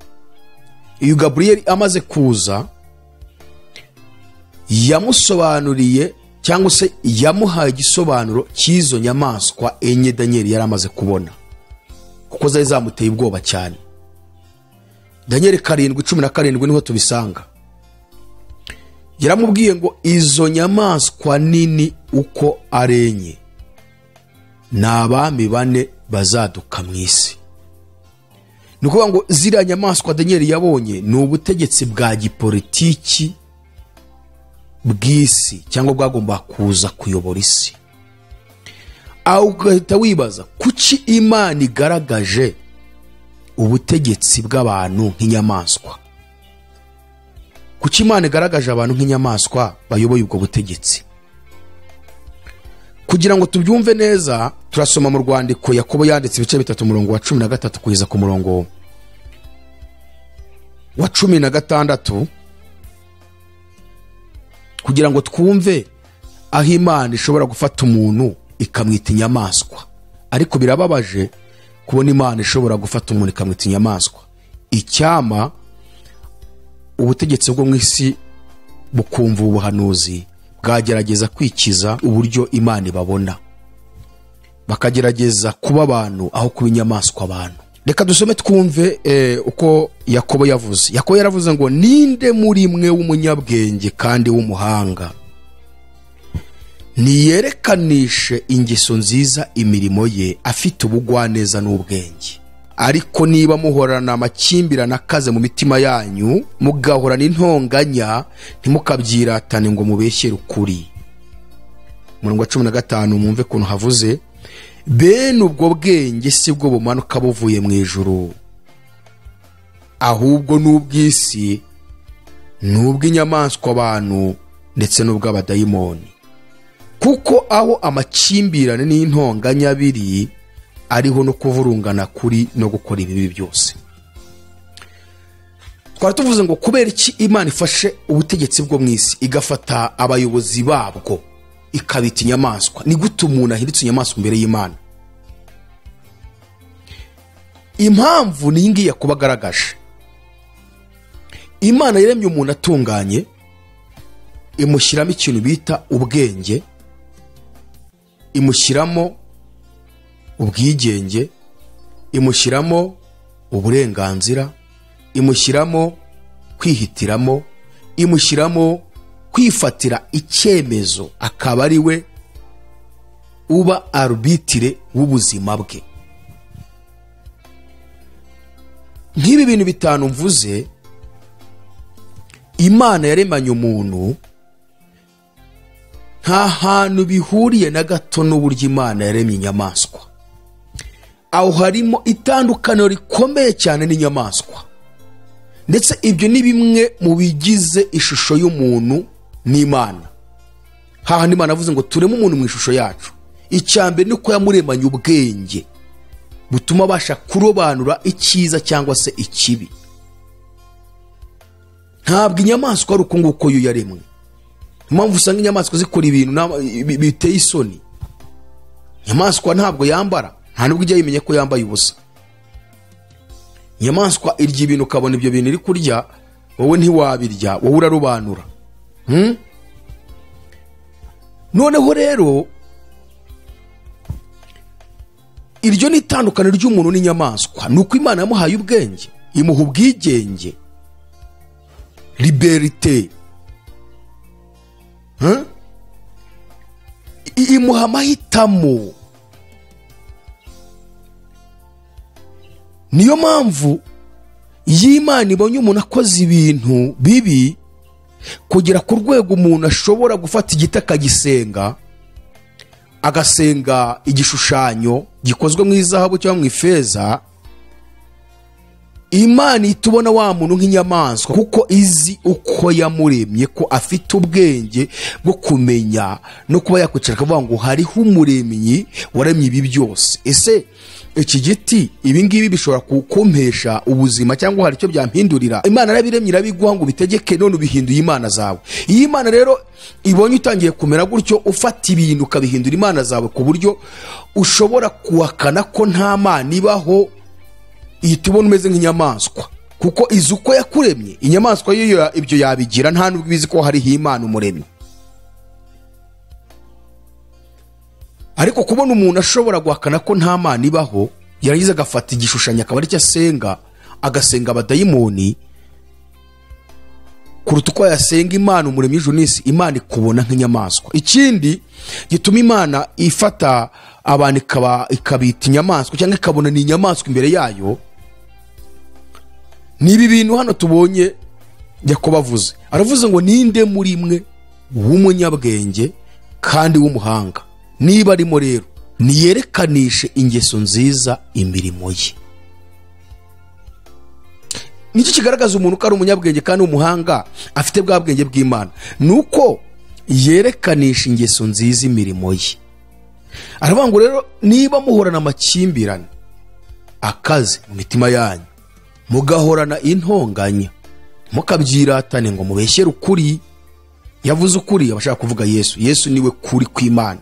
S1: Uyu Gabriel amaze kuza yamusobanuriye cyangwa se yamuhaye igisobanuro cy'izo nyamaswa enye Daniel yari amaze kubona, kuko zari zamuteye ubwoba cyane. Daniel 7:17 niho tubisanga. Yaramubwiye ngo izo nyamaswa nini uko ari enye ni abami bane bazaduka mu isi. Ni ukuvuga ngo ziriya nyamaswa Daniel yabonye ni ubutegetsi bwa gipolitiki bw'isi cyangwa bwagomba kuza kuyobora isi. Aho ugahita wibaza kuki Imana igaragaje ubutegetsi bw'abantu nk'inyamaswa? Kuki Imana igaragaje abantu nk'inyamaswa bayoboye ubwo butegetsi? Kugira ngo tubyumve neza turasoma mu rwandiko Yakobo yanditse ibice 3 umurongo wa 13 kugeza ku murongo wa 16, kugira ngo twumve aho Imana ishobora gufata umuntu ikamwita inyamaswa. Ariko birababaje kubona Imana ishobora gufata umuntu ikamwita inyamaswa. Icyama ubutegetsi bwo mu isi bukumva ubuhanuzi bwagerageza kwikiza uburyo Imana ibabona, bakagerageza kuba abantu aho kuba inyamaswa abantu. Reka dusome twumve uko Yakobo yavuze. Yakobo yaravuze ngo ninde muri mwe w'umunyabwenge kandi w'umuhanga niyerekanishe ingeso nziza imirimo ye afite ubugwaneza n'ubwenge. Ariko niba muhorana amakimbirane akaze mu mitima yanyu, mugahorana intonganya, ntimukabyiratane ngo mubeshyere ukuri. Umurongo wa 15 mwumve kuntu havuze, bene ubwo bwenge si bwo bumanuka buvuye mu ijuru, ahubwo n'ubw'isi, n'ubw'inyamaswa abantu, ndetse n'ubw'abadayimoni. Kuko aho amakimbirane n'intonganya biri, ariho no kuvurungana kuri no gukora ibibi byose. Twari tuvuze ngo kubera iki Imana ifashe ubutegetsi bwo mu isi igafata abayobozi babwo ikabita inyamaswa? Ni gute umuntu ahindutse inyamaswa imbere y'Imana? Impamvu ni iyi ngiyi yakubagaragaje. Imana yaremye umuntu atunganye, imushyiramo ikintu bita ubwenge, imushyiramo ubwigenge, imushyiramo uburenganzira, imushyiramo kwihitiramo, imushyiramo kwifatira icyemezo, akaba ari we uba arbitire w'ubuzima bwe. Nk'ibi bintu bitanu mvuze, Imana yaremanye umuntu nta hantu bihuriye na gato n'uburyo Imana yaremye inyamaswa. Aho harimo itandukaniro rikomeye cyane n'inyamaswa, ndetse ibyo ni bimwe mu bigize ishusho y'umuntu n'Imana. Hahandi Imana avuze ngo tureme umuntu mu ishusho yacu, icya mbere ni uko yamuremanye ubwenge butuma abasha kurobanura icyiza cyangwa se ikibi. Ntabwo inyamaswa ari uko nguko yo yaremwe. Impamvu usanga inyamaswa zikora ibintu biteye isoni, inyamaswa ntabwo yambara, nta nubwo ijya yimenya ko yambaye ubusa. Inyamaswa irya ibintu ukabona ibyo bintu iri kurya, wowe ntiwabirya, wowe urarobanura. Noneho rero iryo ni itandukaniro ry'umuntu n'inyamaswa, ni uko Imana yamuhaye ubwenge, imuha ubwigenge, liberite, imuha amahitamo. Niyo mpamvu iyo Imana ibonye umuntu akoze ibintu bibi kugera ku rwego umuntu ashobora gufata igiti akagisenga, agasenga igishushanyo gikozwe mu izahabu cyangwa mu ifeza, Imana itubona wa muntu nk'inyamaswa, kuko izi uko yamuremye, ko afite ubwenge bwo kumenya no kuba yakwicara akavuga ngo hariho umuremyi waremye ibi byose. Ese Iki giti, ibi ngibi bishobora kukumpesha ubuzima cyangwa hari icyo byampindurira? Imana yarabiremye irabiguha ngo ubitegeke, none ubihinduye imana zawe. Iyi Imana rero ibonye utangiye kumera gutyo, ufata ibintu ukabihindura imana zawe ku buryo ushobora kuhakana ko nta mana ibaho, ihita ibona umeze nk'inyamaswa, kuko izi uko yakuremye. Inyamaswa yo ibyo yabigira nta nubwo ibizi ko hariho Imana umuremyi. Ariko kubona umuntu ashobora guhakana ko nta mana ibaho, yarangiza agafata igishushanyo akaba aricyo asenga, agasenga abadayimoni kuruta uko yasenga Imana umuremyi w'ijuru n'isi, Imana ikubona nk'inyamaswa. Ikindi gituma Imana ifata abantu ikabita inyamaswa cyangwa ikabona ni inyamaswa imbere yayo, ni ibi bintu hano tubonye Yakobo avuze. Aravuze ngo ninde muri mwe w'umunyabwenge kandi w'umuhanga? Niba arimo rero niyerekanishe ingeso nziza imirimo ye. Niki kigaragaza umuntu ko ari umunyabwenge kandi umuhanga, afite bwa bwenge bw'Imana? Nuko yerekanisha ingeso nziza imirimo ye. Aravuga ngo rero niba muhorana amakimbirane akaze mu mitima yanyu, mugahorana intonganya, mukabyiratane ngo mubeshyere ukuri. Yavuze ukuri abashaka kuvuga Yesu. Yesu niwe kuri kw'Imana.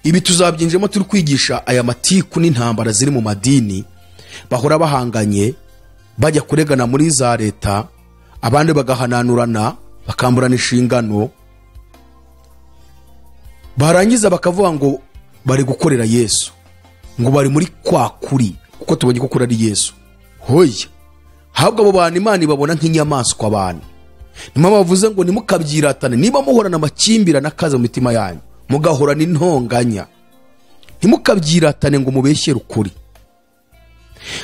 S1: Ibi tuzabyinjemo turi kwigisha aya matiku n'intambara ziri mu madini, bahora bahanganye, bajya kuregana muri za leta, abandi bagahananurana, bakamburana inshingano, barangiza bakavuga ngo bari gukorera Yesu, ngo bari muri kwa kuri, kuko tubonye ko kuri ari Yesu. Hoya, ahubwo abo bantu Imana ibabona nk'inyamaswa abantu. Niyo bavuze ngo nimukabyiratane, niba muhorana amakimbirane akaze mu mitima yanyu, mugahorana intonganya, ntimukabyiratane ngo mubeshyere ukuri.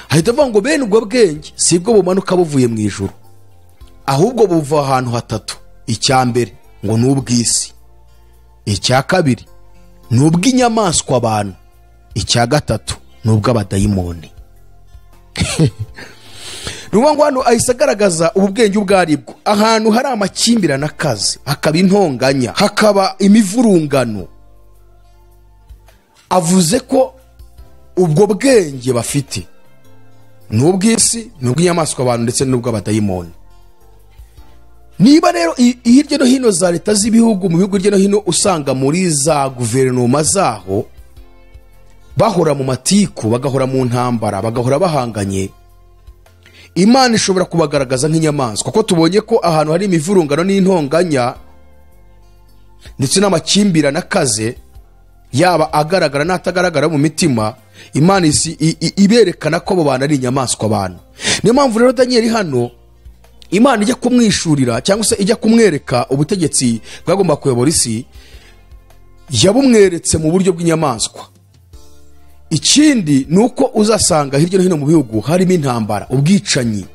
S1: Ahita avuga ngo bene ubwo bwenge sibwo bumanuka buvuye mu ijuru, ahubwo buva ahantu hatatu. Icya mbere ngo ni ubw'isi, icya kabiri ni ubw'inyamaswa abantu, icya gatatu ni ubw'abadayimoni. Ruvuga ngo hano ahise agaragaza ubu bwenge ubwo aribwo. Ahantu hari amakimbirane akaze, hakaba intonganya, hakaba imivurungano, avuze ko ubwo bwenge bafite ni ubw'isi, ni ubw'inyamaswa abantu, ndetse n'ubw'abadayimoni. Niba rero hirya no hino za leta z'ibihugu, mu bihugu hirya no hino usanga muri za guverinoma zaho bahora mu matiku, bagahora mu ntambara, bagahora bahanganye, Imana ishobora kubagaragaza nk'inyamaswa, kuko tubonye ko ahantu hari imivurungano n'intonganya ndetse n'amakimbirane akaze, yaba agaragara n'atagaragara mu mitima, Imana iberekana ko abo bantu ari inyamaswa abantu. Niyo mpamvu rero Daniel hano Imana ijya kumwishurira cyangwa se ijya kumwereka ubutegetsi bwagomba kuyobora isi, yabumweretse mu buryo bw'inyamaswa. Ikindi ni uko uzasanga hirya no hino mu bihugu harimo intambara, ubwicanyi.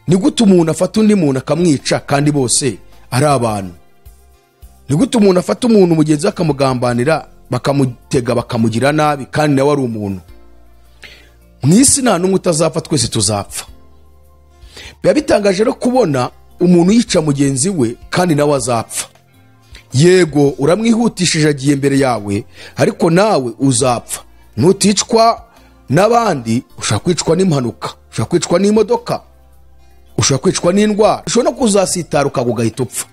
S1: Ni gute umuntu afata undi muntu akamwica kandi bose ari abantu? Ni gute umuntu afata umuntu mugenzi we akamugambanira, bakamutega, bakamugira nabi kandi nawe ari umuntu? Mu isi nta n'umwe utazapfa, twese tuzapfa. Biba bitangaje rero kubona umuntu yica mugenzi we kandi nawe azapfa. Yego uramwihutishije agiye mbere yawe, ariko nawe uzapfa. Nuticwa n'abandi, ushobora kwicwa n'impanuka, ushobora kwicwa n'imodoka, ushobora kwicwa n'indwara, ushobora no kuzasitara ukagwa ugahita upfa.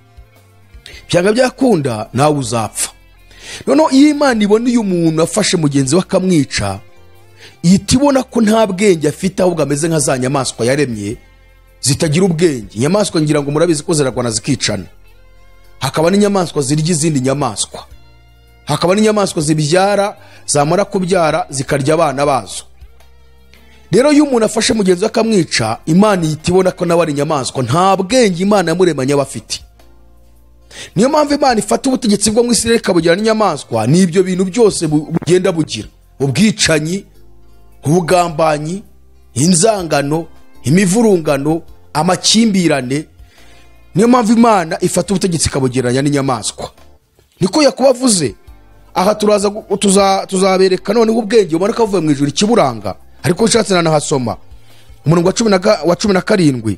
S1: Byanga byakunda nawe uzapfa. Noneho iyo Imana ibona uyu muntu afashe mugenzi we akamwica, ihita ibona ko nta bwenge afite, ahubwo ameze nka za nyamaswa yaremye zitagira ubwenge. Inyamaswa ngira ngo murabizi ko zirarwana zikicana. Hakaba n'inyamaswa zirya izindi nyamaswa, hakaba n'inyamaswa zibyara, zamara kubyara zikarya abana bazo. Rero iyo umuntu afashe mugenzi we akamwica, Imana ihita ibona ko nawe ari inyamaswa, nta bwenge Imana yamuremanye aba afite. Niyo mpamvu Imana ifata ubutegetsi bwo mu isi rero ikabugira n'inyamaswa. Ni ibyo bintu byose bugenda bugira: ubwicanyi, ubugambanyi, inzangano, imivurungano, amakimbirane. Niyo mpamvu Imana ifata ubutegetsi ikabugereranya n'inyamaswa. Niko Yakobo avuze. Aha turaza tuzabereka noneho ubwenge ubona ko avuye mu ijuru ikiburanga, ariko ushatse nanahasoma umurongo wa 17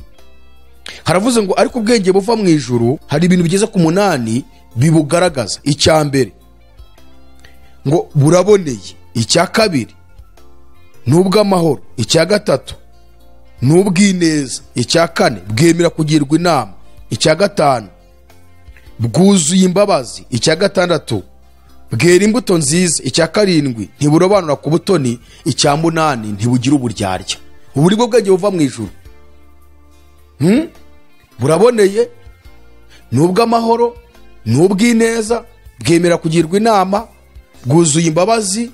S1: haravuze ngo ariko ubwenge buva mu ijuru hari ibintu bigeze ku 8 bibugaragaza. Icya mbere Ngo buraboneye, icya kabiri ni ubw'amahoro, icya gatatu ni ubw'ineza, icya kane bwemera kugirwa inama, icya gatanu bwuzuye imbabazi, icya gatandatu bwera imbuto nziza, icya karindwi ntiburobanura ku butoni, icya munani ntibugira uburyarya. Ubu ni bwo bwenge buva mu ijuru. Buraboneye, ni ubw'amahoro, ni ubw'ineza, bwemera kugirwa inama, bwuzuye imbabazi,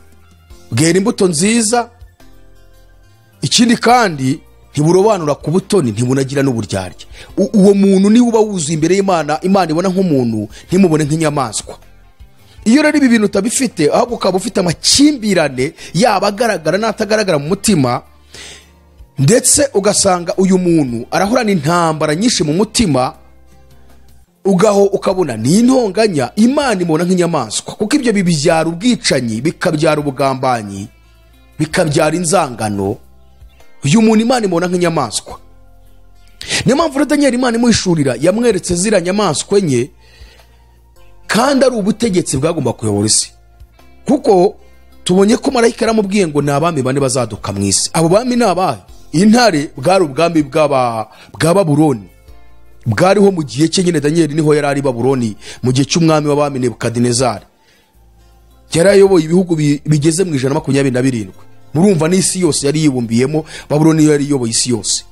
S1: bwera imbuto nziza, ikindi kandi ntiburobanura ku butoni, ntibunagira n'uburyarya. Uwo muntu niwe uba wuzuye imbere y'Imana, Imana ibona nk'umuntu, ntimubone nk'inyamaswa. Iyo rero ibi bintu utabifite, ahubwo ukaba ufite amakimbirane yaba agaragara n'atagaragara mu mutima, ndetse ugasanga uyu muntu arahorana intambara nyinshi mu mutima, ugaho ukabona ni intonganya, Imana imubona nk'inyamaswa, kuko ibyo bibyara ubwicanyi, bikabyara ubugambanyi, bikabyara inzangano. Uyu muntu Imana imubona nk'inyamaswa. Niyo mpamvu rero Daniel Imana imuhishurira yamweretse ziriya nyamaswa enye, kandi ari ubutegetsi bwagomba kuyobora isi. Kuko tubonye ko marayika yaramubwiye ngo ni abami bane bazaduka mu isi. Abo bami ni abahe? Intare bwari ubwami bwa Babuloni, bwariho mu gihe cye nyine. Daniel niho yari ari Babuloni mu gihe cy'umwami w'abami Nebukadinezari. Yari ayoboye ibihugu bigeze mu 127. Murumva n'isi yose yari yibumbiyemo, Babuloni yari iyoboye isi yose.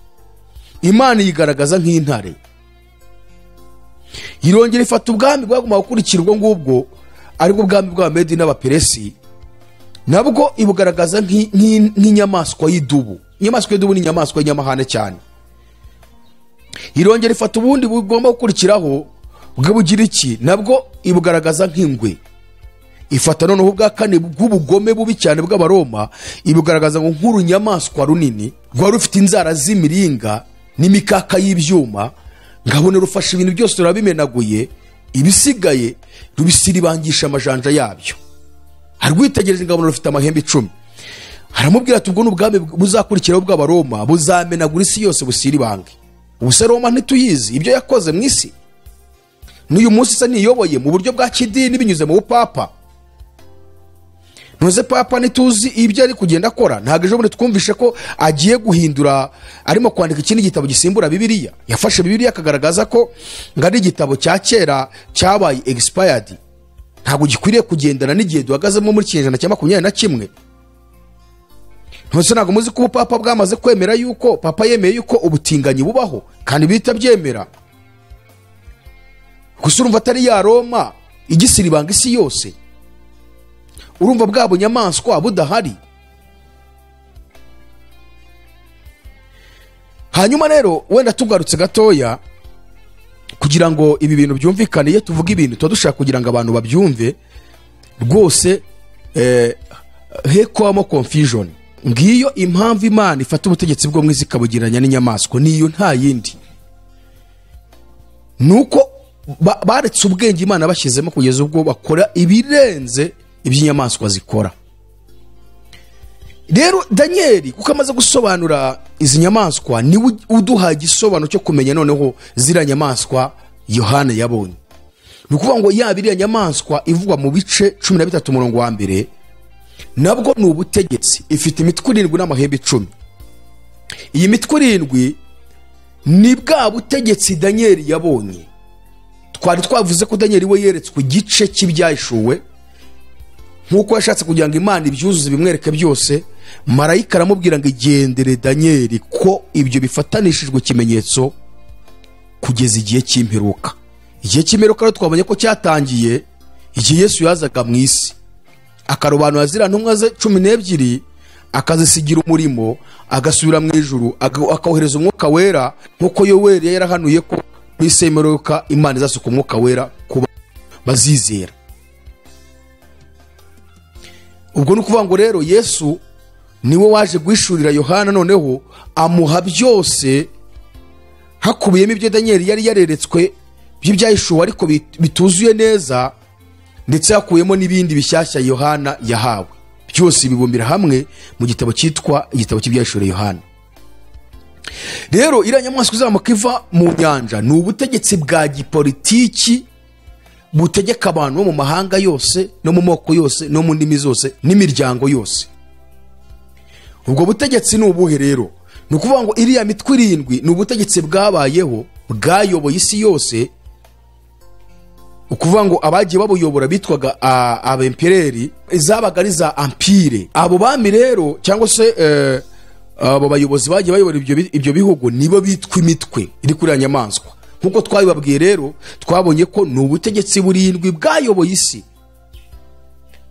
S1: Imana yigaragaza nk'intare. Irongera ifata ubwami bwagomba gukurikira ubwo ngubwo, aribwo bwami bw'Abamedi n'Abaperesi, nabwo ibugaragaza nk'inyamaswa y'idubu. Inyamaswa y'idubu ni inyamaswa y'inyamahane cyane. Irongera ifata ubundi bugomba gukurikiraho bw'Ubugiriki, nabwo ibugaragaza nk'ingwe. Ifata noneho ubwa kane bw'ubugome bubi cyane bw'Abaroma, ibugaragaza ngo nk'urunyamaswa runini rwari rufite inzara z'imiringa n'imikaka y'ibyuma, ngabone rufashe ibintu byose rurabimenaguye, ibisigaye rubisiribangisha amajanja yabyo. Arwitegereje ngabone rufite amahembe 10. Aramubwira ati ubwo n'ubwami buzakurikiraho bw'Abaroma buzamenagura isi yose busiribange. Ubuse Roma ntituyizi ibyo yakoze mu isi. N'uyu munsi se niyoboye mu buryo bwa kidini binyuze mu bupapa. Ntuze papa ntituzi ibyo ari kugenda akora. Ntabwo ejo bundi twumvishe ko agiye guhindura, arimo kwandika ikindi gitabo gisimbura Bibiliya. Yafashe Bibiliya akagaragaza ko ngo ari igitabo cya kera cyabaye expired, ntabwo gikwiriye kugendana n'igihe duhagazemo muri kinyejana cya 21. Ntuze ntabwo muzi ko ubupapa bwamaze kwemera yuko papa yemeye yuko ubutinganyi bubaho, kandi bita byemera. Gusa urumva atari ya Roma igisiribanga isi yose. Urumva bwa bunyamaswa budahari. Hanyuma rero wenda tugarutse gatoya kugira ngo ibi bintu byumvikane, iyo tuvuga ibintu tuba dushaka kugira ngo abantu babyumve rwose, he kwamo confusion. Ngiyo impamvu Imana ifata ubutegetsi bwo mu isi ikabugereranya n'inyamaswa, niyo nta yindi. Nuko baretse ubwenge Imana bashyizemo kugeza ubwo bakora ibirenze iby'inyamaswa zikora. Rero Daniel kuko amaze gusobanura izi nyamaswa, ni uduha igisobanuro cyo kumenya noneho ziriya nyamaswa Yohana yabonye. Ni ukuvuga ngo yaba iriya nyamaswa ivugwa mu bice 13 umurongo wa mbere, nabwo ni ubutegetsi, ifite imitwe 7 n'amahembe 10. Iyi mitwe 7 ni bwa butegetsi Daniel yabonye. Twari twavuze ko Daniel we yeretswe igice cy'ibyahishuwe, nkuko yashatse kugira ngo Imana ibyuzuze bimwereke byose. Marayika aramubwira ngo igendere Daniel, ko ibyo bifatanishijwe ikimenyetso kugeza igihe cy'imperuka. Igihe cy'imperuka rero twabonye ko cyatangiye igihe Yesu yazaga mu isi, akarobanura ziriya ntumwa ze 12, akazisigira umurimo, agasubira mu ijuru, akohereza umwuka wera, nkuko Yoweri yari yarahanuye ko mu isi y'imperuka Imana izasuka umwuka wera ku bazizera. Ubwo ni ukuvuga ngo rero Yesu niwe waje guhishurira Yohana, noneho amuha byose hakubiyemo ibyo Daniel yari yareretswe by'ibyahishuwe ariko bituzuye neza, ndetse hakubiyemo n'ibindi bishyashya Yohana yahawe. Byose bibumbira hamwe mu gitabo cyitwa igitabo cy'ibyahishuwe Yohana. Rero iriya nyamaswa izamuka iva mu nyanja ni ubutegetsi bwa gipolitiki Butegeka abantu bo mu mahanga yose no mu moko yose no mu ndimi zose n'imiryango yose. Ubwo butegetsi ni ubuhe rero? Ni ukuvuga ngo iriya mitwe irindwi ni ubutegetsi bwabayeho, bwayoboye isi yose. Ukuvuga ngo abagiye babuyobora bitwaga abempereri, zabaga ari za empire. Abo bami rero cyangwa se abo bayobozi bagiye bayobora ibyo bihugu nibo bitwa imitwe iri kuri ya nyamaswa. Nkuko twabibabwiye rero, twabonye ko ni ubutegetsi burindwi bwayoboye isi,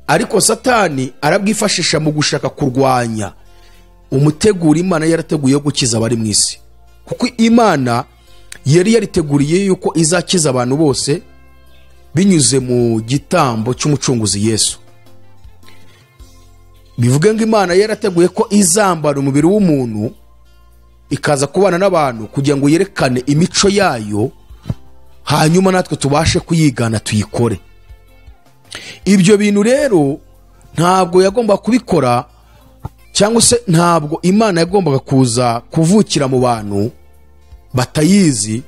S1: ariko Satani arabwifashisha mu gushaka kurwanya umuteguro Imana yarateguye yo gukiza abari mu isi, kuko Imana yari yariteguriye yuko izakiza abantu bose binyuze mu gitambo cy'umucunguzi Yesu. Bivuge ngo Imana yarateguye ko izambara umubiri w'umuntu ikaza kubana n'abantu kugira ngo yerekane imico yayo, hanyuma natwe tubashe kuyigana tuyikore. Ibyo bintu rero ntabwo yagomba kubikora, cyangwa se ntabwo Imana yagombaga kuza kuvukira mu bantu batayizi,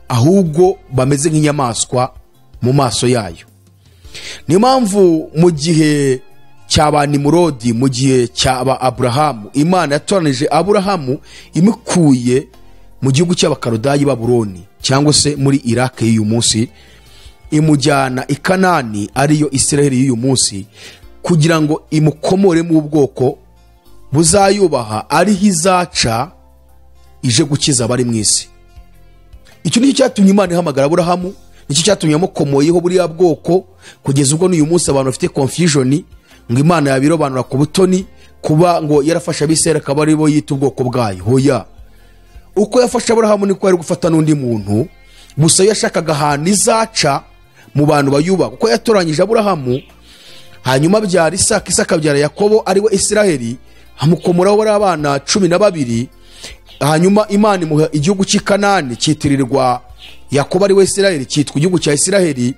S1: ahubwo bameze nk'inyamaswa mu maso yayo. Niyo mpamvu mu gihe cya ba Nimurodi, mu gihe cya ba Aburahamu, Imana yatoranije Aburahamu imukuye mu gihugu cy'Abakarudayi Babuloni, cyangwa se muri Iraq y'uyu munsi, imujyana i Kanani ariyo Isiraheli y'uyu munsi, kugira ngo imukomoremo ubwoko buzayubaha, ariho izaca ije gukiza abari mu isi. Icyo nicyo cyatumye Imana ihamagara Aburahamu, nicyo cyatumye amukomoyeho buriya bwoko, kugeza ubwo n'uyu munsi abantu bafite confusion ngo Imana yabirobanura ku butoni, kuba ngo yarafashe Abisirayeli akaba aribo yita ubwoko bwayo. Hoya, uko yafashe Aburahamu niko yari gufata n'undi muntu, gusa yashakaga ahantu izaca mu bantu bayubaha, kuko yatoranyije Aburahamu, hanyuma abyara Isaka, Isaka abyara Yakobo ariwe Isiraheli, amukomoraho bari abana 12. Hanyuma Imana imuha igihugu cy'i Kanani cyitirirwa Yakobo ariwe Isiraheli, cyitwa igihugu cya Isiraheli.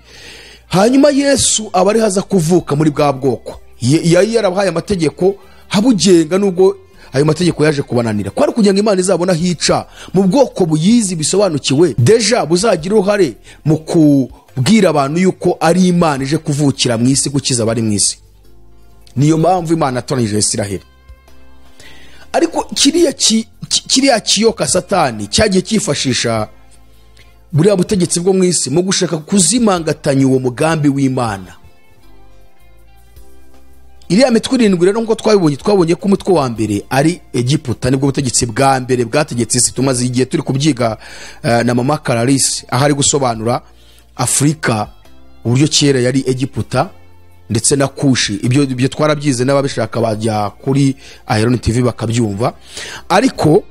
S1: Hanyuma Yesu aba ari haza kuvuka muri bwa bwoko yari yarabahaye amategeko habugenga, nubwo ayo mategeko yaje kubananira, kwari kugira ngo Imana izabona hica mu bwoko buyizi bisobanukiwe, deja buzagira uruhare mu kubwira abantu yuko ari Imana ije kuvukira mu isi gukiza abari mu isi. Niyo mpamvu Imana yatoranyije Isiraheli. Ariko kiriya kiyoka Satani cyagiye cyifashisha buriya butegetsi bwo mu isi mu gushaka kuzimangatanya uwo mugambi w'Imana. Iriya mitwe irindwi rero nkuko twabonye ko umutwe wa mbere ari Egiputa, nibwo butegetsi bwa mbere bwategetse isi. Tumaze igihe turi kubyiga na mama Clarisse, aho ari gusobanura Afurika uburyo kera yari Egiputa ndetse na Kushi. Ibyo twarabyize, n'ababishaka bajya kuri Iron TV bakabyumva. Ariko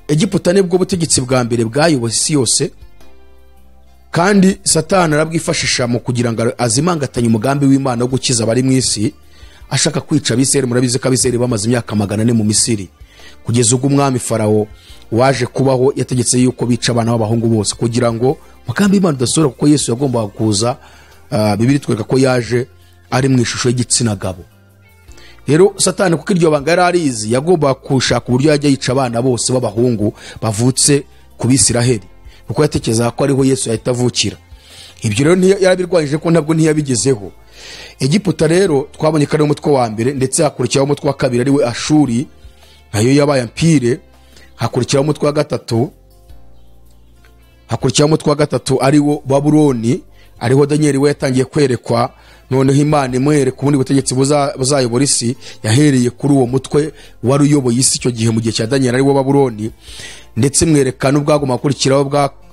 S1: Egiputa nibwo butegetsi bwa mbere bwayoboye isi yose, kandi Satani arabwifashisha mu kugira ngo azimangatanye umugambi w'Imana wo gukiza abari mu isi, ashaka kwica Abisirayeli. Murabizi ko Abisirayeli bamaze imyaka 400 mu Misiri, kugeza ubwo umwami Farawo waje kubaho yategetse yuko bica abana b'abahungu bose, kugira ngo umugambi w'Imana udasohora, kuko Yesu yagombaga kuza. Bibiliya itwereka ko yaje ari mu ishusho y'igitsina gabo. Rero Satani kuko iryo banga yari arizi, yagombaga gushaka uburyo yajya yica abana bose b'abahungu bavutse ku Bisiraheli, kuko yatekerezaga ko ariho Yesu yahita avukira. Ibyo rero yarabirwanyije, ko ntabwo ntiyabigezeho. Egiputa rero twabonye ko ari umutwe wa mbere, ndetse hakurikiraho umutwe wa kabiri ariwe Ashuri, nayo yabaye empire. Hakurikiraho umutwe wa gatatu, hakurikiraho umutwe wa gatatu ariwo Babuloni, ariho Daniel we yatangiye kwerekwa. Noneho Imana imwereka ubundi butegetsi buzayobora isi, yahereye kuri uwo mutwe wari uyoboye isi icyo gihe mu gihe cya Daniel, ariwo Babuloni, ndetse imwereka n'ubwagomba gukurikiraho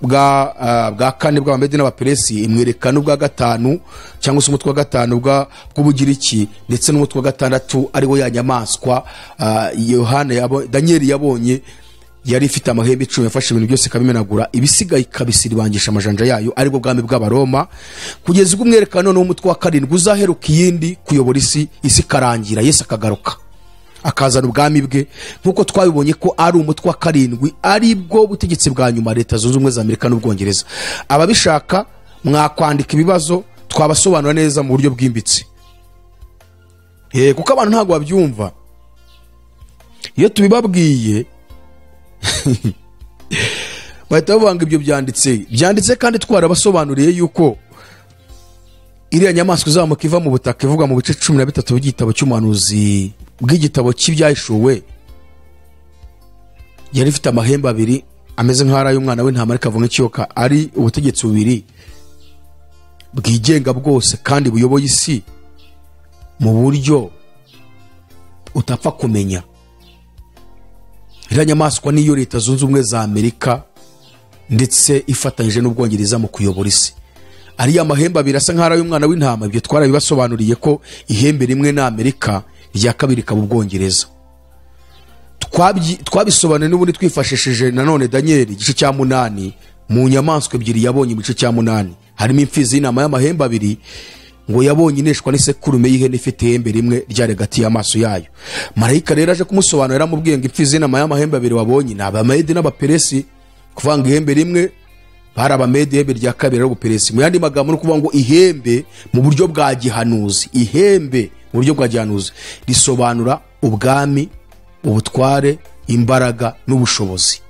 S1: bwa kane bw'Abamedi n'Abaperesi, imwereka n'ubwa gatanu cyangwa se umutwe wa gatanu bw'Ubugiriki, ndetse n'umutwe wa gatandatu ariwo ya nyamaswa Yohana Daniel yabonye yari ifite amahembe 10, yafashe ibintu byose ikabimenagura, ibisigaye ikabisiribangisha amajanja yayo, aribwo bwami bw'Abaroma, kugeza ubwo umwereka noneho umutwe wa karindwi uzaheruka iyindi kuyobora isi, isi ikarangira, Yesu akagaruka akazana ubwami bwe. Nkuko twabibonye ko ari umutwe wa karindwi, aribwo butegetsi bwa nyuma Leta Zunze Ubumwe za Amerika n'Ubwongereza. Ababishaka mwakwandika ibibazo twabasobanura neza mu buryo bwimbitse, kuko abantu ntabwo babyumva iyo tubibabwiye. Bahita bavuga ibyo byanditse kandi twarabasobanuriye yuko iriya nyamaswa izamuka iva mu butaka ivugwa mu bice 13 by'igitabo cy'umuhanuzi bw'igitabo cy'ibyahishuwe yari ifite amahembe abiri ameze nk'aho ari ay'umwana w'intama ariko avuga nk'ikiyoka, ari ubutegetsi bubiri bwigenga bwose kandi buyoboye isi mu buryo utapfa kumenya. Iriya nyamaswa niyo Leta Zunze Ubumwe za Amerika ndetse ifatanyije n'Ubwongereza mu kuyobora isi. Ariya mahembe abiri asa nk'aho ari ay'umwana w'intama, ibyo twarabibasobanuriye ko ihembe rimwe ni Amerika, irya kabiri ikaba Ubwongereza. Twabisobanuye n'ubundi twifashishije nanone Daniel igice cya 8, mu nyamaswa ebyiri yabonye mu gice cya 8 harimo imfizi y'intama y'amahembe abiri, ngo yabonye ineshwa n'isekurume y'ihene ifite ihembe rimwe ryari hagati y'amaso yayo. Marayika rero aje kumusobanurira aramubwiye ngo imfizi y'intama y'amahembe abiri wabonye ni Abamedi n'Abaperesi, kuvuga ngo ihembe rimwe bari Abamedi, ihembe rya kabiri ari Ubuperesi. Mu yandi magambo ni ukuvuga ngo ihembe mu buryo bwa gihanuzi, ihembe mu buryo bwa gihanuzi risobanura ubwami, ubutware, imbaraga n'ubushobozi.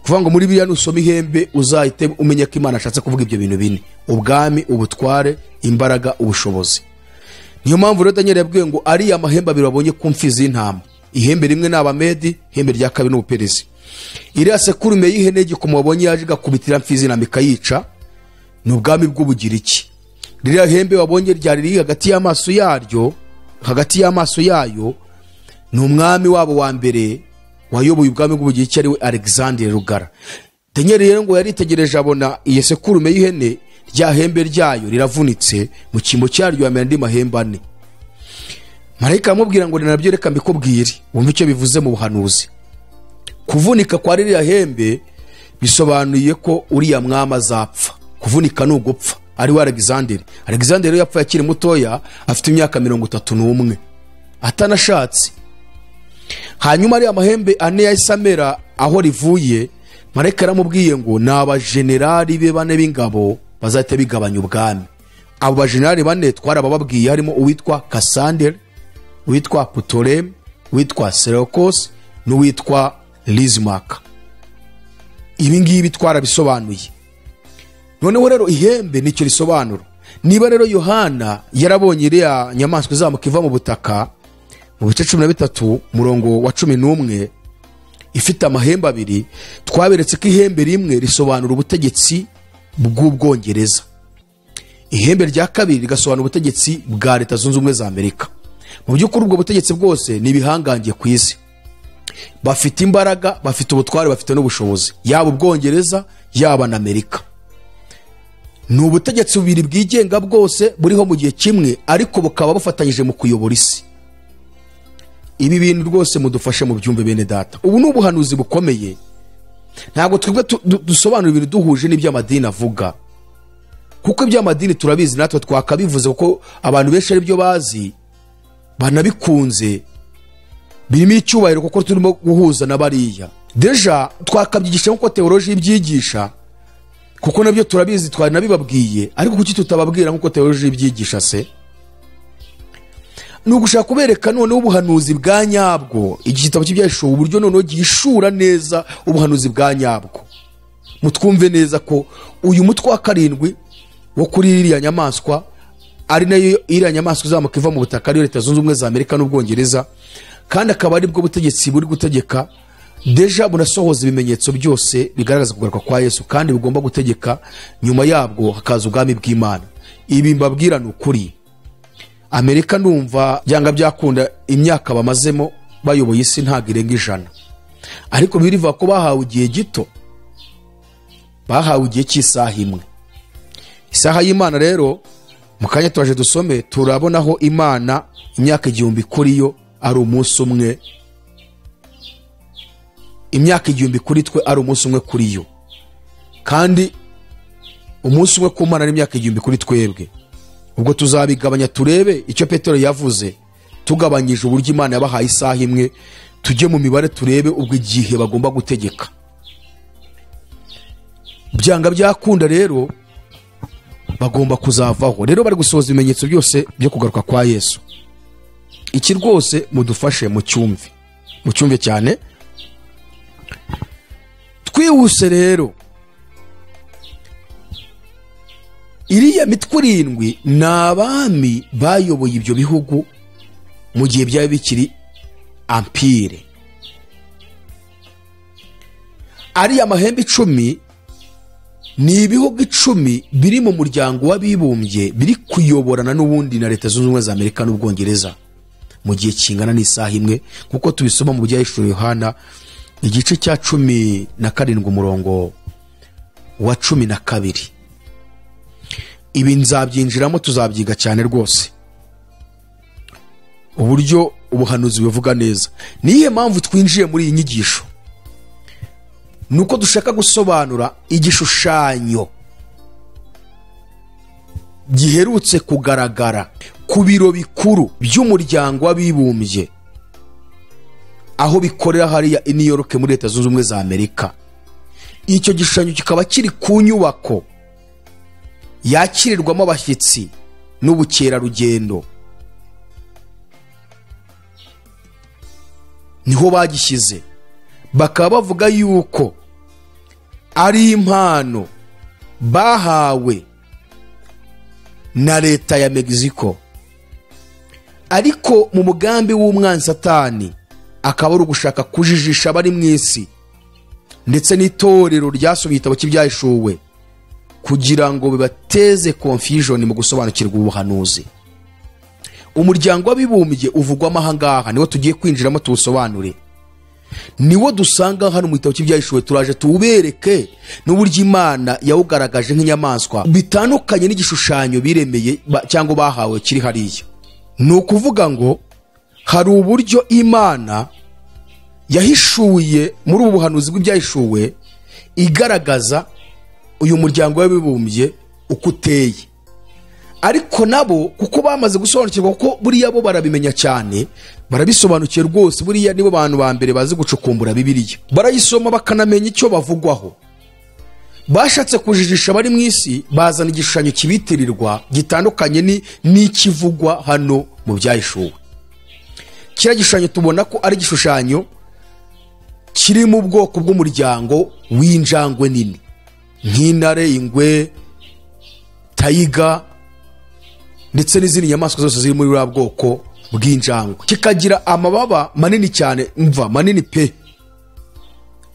S1: Kuvuga ngo muri Bibiliya nusoma ihembe uzahite umenya ko Imana ashatse kuvuga ibyo bintu bine: ubwami, ubutware, imbaraga, ubushobozi. Niyo mpamvu rero Daniel yabwiye ngo ariya mahembe abiri wabonye ku mfizi y'intama, ihembe rimwe ni Abamedi, ihembe rya kabiri ni Ubuperesi. Iriya sekurume y'ihene y'igikomo wabonye yaje igakubitira mfizi y'intama ikayica, ni ubwami bw'Ubugiriki. Ririya hembe wabonye ryari riri hagati y'amaso yaryo, hagati y'amaso yayo, ni umwami wabo wa mbere wayoboye ubwami bw'Ubugiriki ari we Alexander Rugara. Daniel rero ngo yaritegereje abona iyi sekurume y'ihene, rya hembe ryayo riravunitse, mu cyimbo cyaryo hamera andi mahembe ane. Marayika aramubwira ngo nabyo reka mbikubwire wumve icyo bivuze mu buhanuzi. Kuvunika kwa ririya hembe bisobanuye ko uriya mwami azapfa. Kuvunika ni ugupfa, ari we Alexander. Alexander rero yapfuye akiri mutoya, afite imyaka 31, atanashatse. Hanyuma ariya mahembe ane yahise amera aho rivuye, marayika aramubwiye ngo ni abajenerali be bane b'ingabo bazahita bigabanya ubwami. Abo bajenerali bane twarabababwiye, harimo uwitwa Cassander, uwitwa Ptolemy, uwitwa Seleucus n'uwitwa Lismaka. Ibi ngibi twarabisobanuye. Noneho rero ihembe nicyo risobanura. Niba rero Yohana yarabonye iriya nyamaswa izamuka iva mu butaka mu bice 13 murongo wa 11 ifite amahembe abiri, twaberetse ko ihembe rimwe risobanura ubutegetsi bw'Ubwongereza, ihembe rya kabiri rigasobanura ubutegetsi bwa Leta Zunze Ubumwe za Amerika. Mu by'ukuri ubwo butegetsi bwose ni ibihangange ku isi, bafite imbaraga, bafite ubutware, bafite n'ubushobozi, yaba Ubwongereza yaba na Amerika. Ni ubutegetsi bubiri bwigenga bwose buriho mu gihe kimwe, ariko bukaba bufatanyije mu kuyobora isi. Ibi bintu rwose mudufashe mu byumve bene data. Ubu ni ubuhanuzi bukomeye. Ntabwo twebwe dusobanura ibintu duhuje n'iby'amadini avuga, kuko iby'amadini turabizi natwe twakabivuze, kuko abantu benshi ari byo bazi banabikunze, birimo icyubahiro kuko turimo guhuza na bariya. Deja twakabyigisha nkuko teoloji ibyigisha, kuko nabyo turabizi twanabibabwiye, ariko kuki tutababwira nkuko teoloji ibyigisha se? Ni ugushaka kubereka noneho ubuhanuzi bwa nyabwo. Iki gitabo cy'ibyahishuwe uburyo noneho gihishura neza ubuhanuzi bwa nyabwo. Mutwumve neza ko uyu mutwe wa 7 wo kuri iriya nyamaswa, ari nayo iriya nyamaswa izamuka iva mu butaka, ariyo Leta Zunze Ubumwe za Amerika n'Ubwongereza, kandi akaba ari bwo butegetsi buri gutegeka, deja bunasohoza ibimenyetso byose bigaragaza kugaruka kwa Yesu, kandi bugomba gutegeka, nyuma yabwo hakaza ubwami bw'Imana. Ibi mbabwira ni ukuri. Amerika ndumva byanga byakunda imyaka bamazemo bayoboye isi ntago irenga 100, ariko birivuga ko bahawe igihe gito, bahawe igihe cy'isaha imwe. Isaha y'Imana rero mu kanya twaje dusome, turabonaho Imana imyaka 1000 kuri yo ari umunsi umwe, imyaka 1000 kuri twe ari umunsi umwe kuri yo, kandi umunsi umwe ku Mana n'imyaka 1000 kuri twebwe. Ubwo tuzabigabanya turebe icyo Petero yavuze, tugabanyije uburyo Imana yabahaye isaha imwe, tujye mu mibare turebe ubwo igihe bagomba gutegeka. Byanga byakunda rero bagomba kuzavaho. Rero bari gusohoza ibimenyetso byose byo kugaruka kwa Yesu. Iki rwose mudufashe mucyumve, mucyumve cyane. Twihuse rero, iriya mitwe irindwi ni abami bayoboye ibyo bihugu mu gihe byaba bikiri ampire. Ariya mahembe 10 ni ibihugu 10 biri mu muryango w'abibumbye biri kuyoborana n'ubundi na Leta Zunze Ubumwe za Amerika n'Ubwongereza mu gihe kingana n'isaha imwe, kuko tubisoma mu Byahishuriwe Yohana igice cya 17 umurongo wa 12. Ibi nzabyinjiramo, tuzabyiga cyane rwose uburyo ubuhanuzi buvuga neza. Niyihe mpamvu twinjiye muri iyi nyigisho? Nuko dushaka gusobanura igishushanyo giherutse kugaragara ku biro bikuru by'umuryango w'abibumbye aho bikorera hariya i New York muri Leta Zunze Ubumwe za Amerika. Icyo gishushanyo kikaba kiri ku nyubako yakirirwamo abashyitsi n'ubukerarugendo, niho bagishyize. Bakaba bavuga yuko ari impano bahawe na leta ya Mexico, ariko mu mugambi w'umwanzi Satani akaba ari ugushaka kujijisha abari mu isi ndetse n'itorero ryasomye igitabo cy'Ibyahishuwe kugira ngo bibateze confusion mu gusobanukirwa ubuhanuzi. Umuryango w'abibumbye uvugwamo aha ngaha, niwo tugiye kwinjiramo tuwusobanure, niwo dusanga hano mu gitabo cy'Ibyahishuwe. Turaje tuwubereke n'uburyo Imana yawugaragaje nk'inyamaswa bitandukanye n'igishushanyo biremeye cyangwa bahawe kiri hariya. Ni ukuvuga ngo hari uburyo Imana yahishuye muri ubu buhanuzi bw'Ibyahishuwe igaragaza uyu muryango w'abibumbye uko uteye, ariko nabo kuko bamaze gusobanukirwa, kuko buriya bo barabimenya cyane, barabisobanukiye rwose, buriya nibo bantu ba mbere bazi gucukumbura Bibiliya, barayisoma bakanamenya icyo bavugwaho. Bashatse kujijisha abari mu isi, bazana igishushanyo kibitirirwa gitandukanye n'ikivugwa hano mu Byahishuwe. Kiriya gishushanyo tubona ko ari igishushanyo kiri mu bwoko bw'umuryango w'injangwe nini nk'intare, ingwe, tayiga ndetse n'izindi nyamaswa zose ziri muri buriya bwoko bw'injangwe. Kikagira amababa manini cyane, mva manini pe,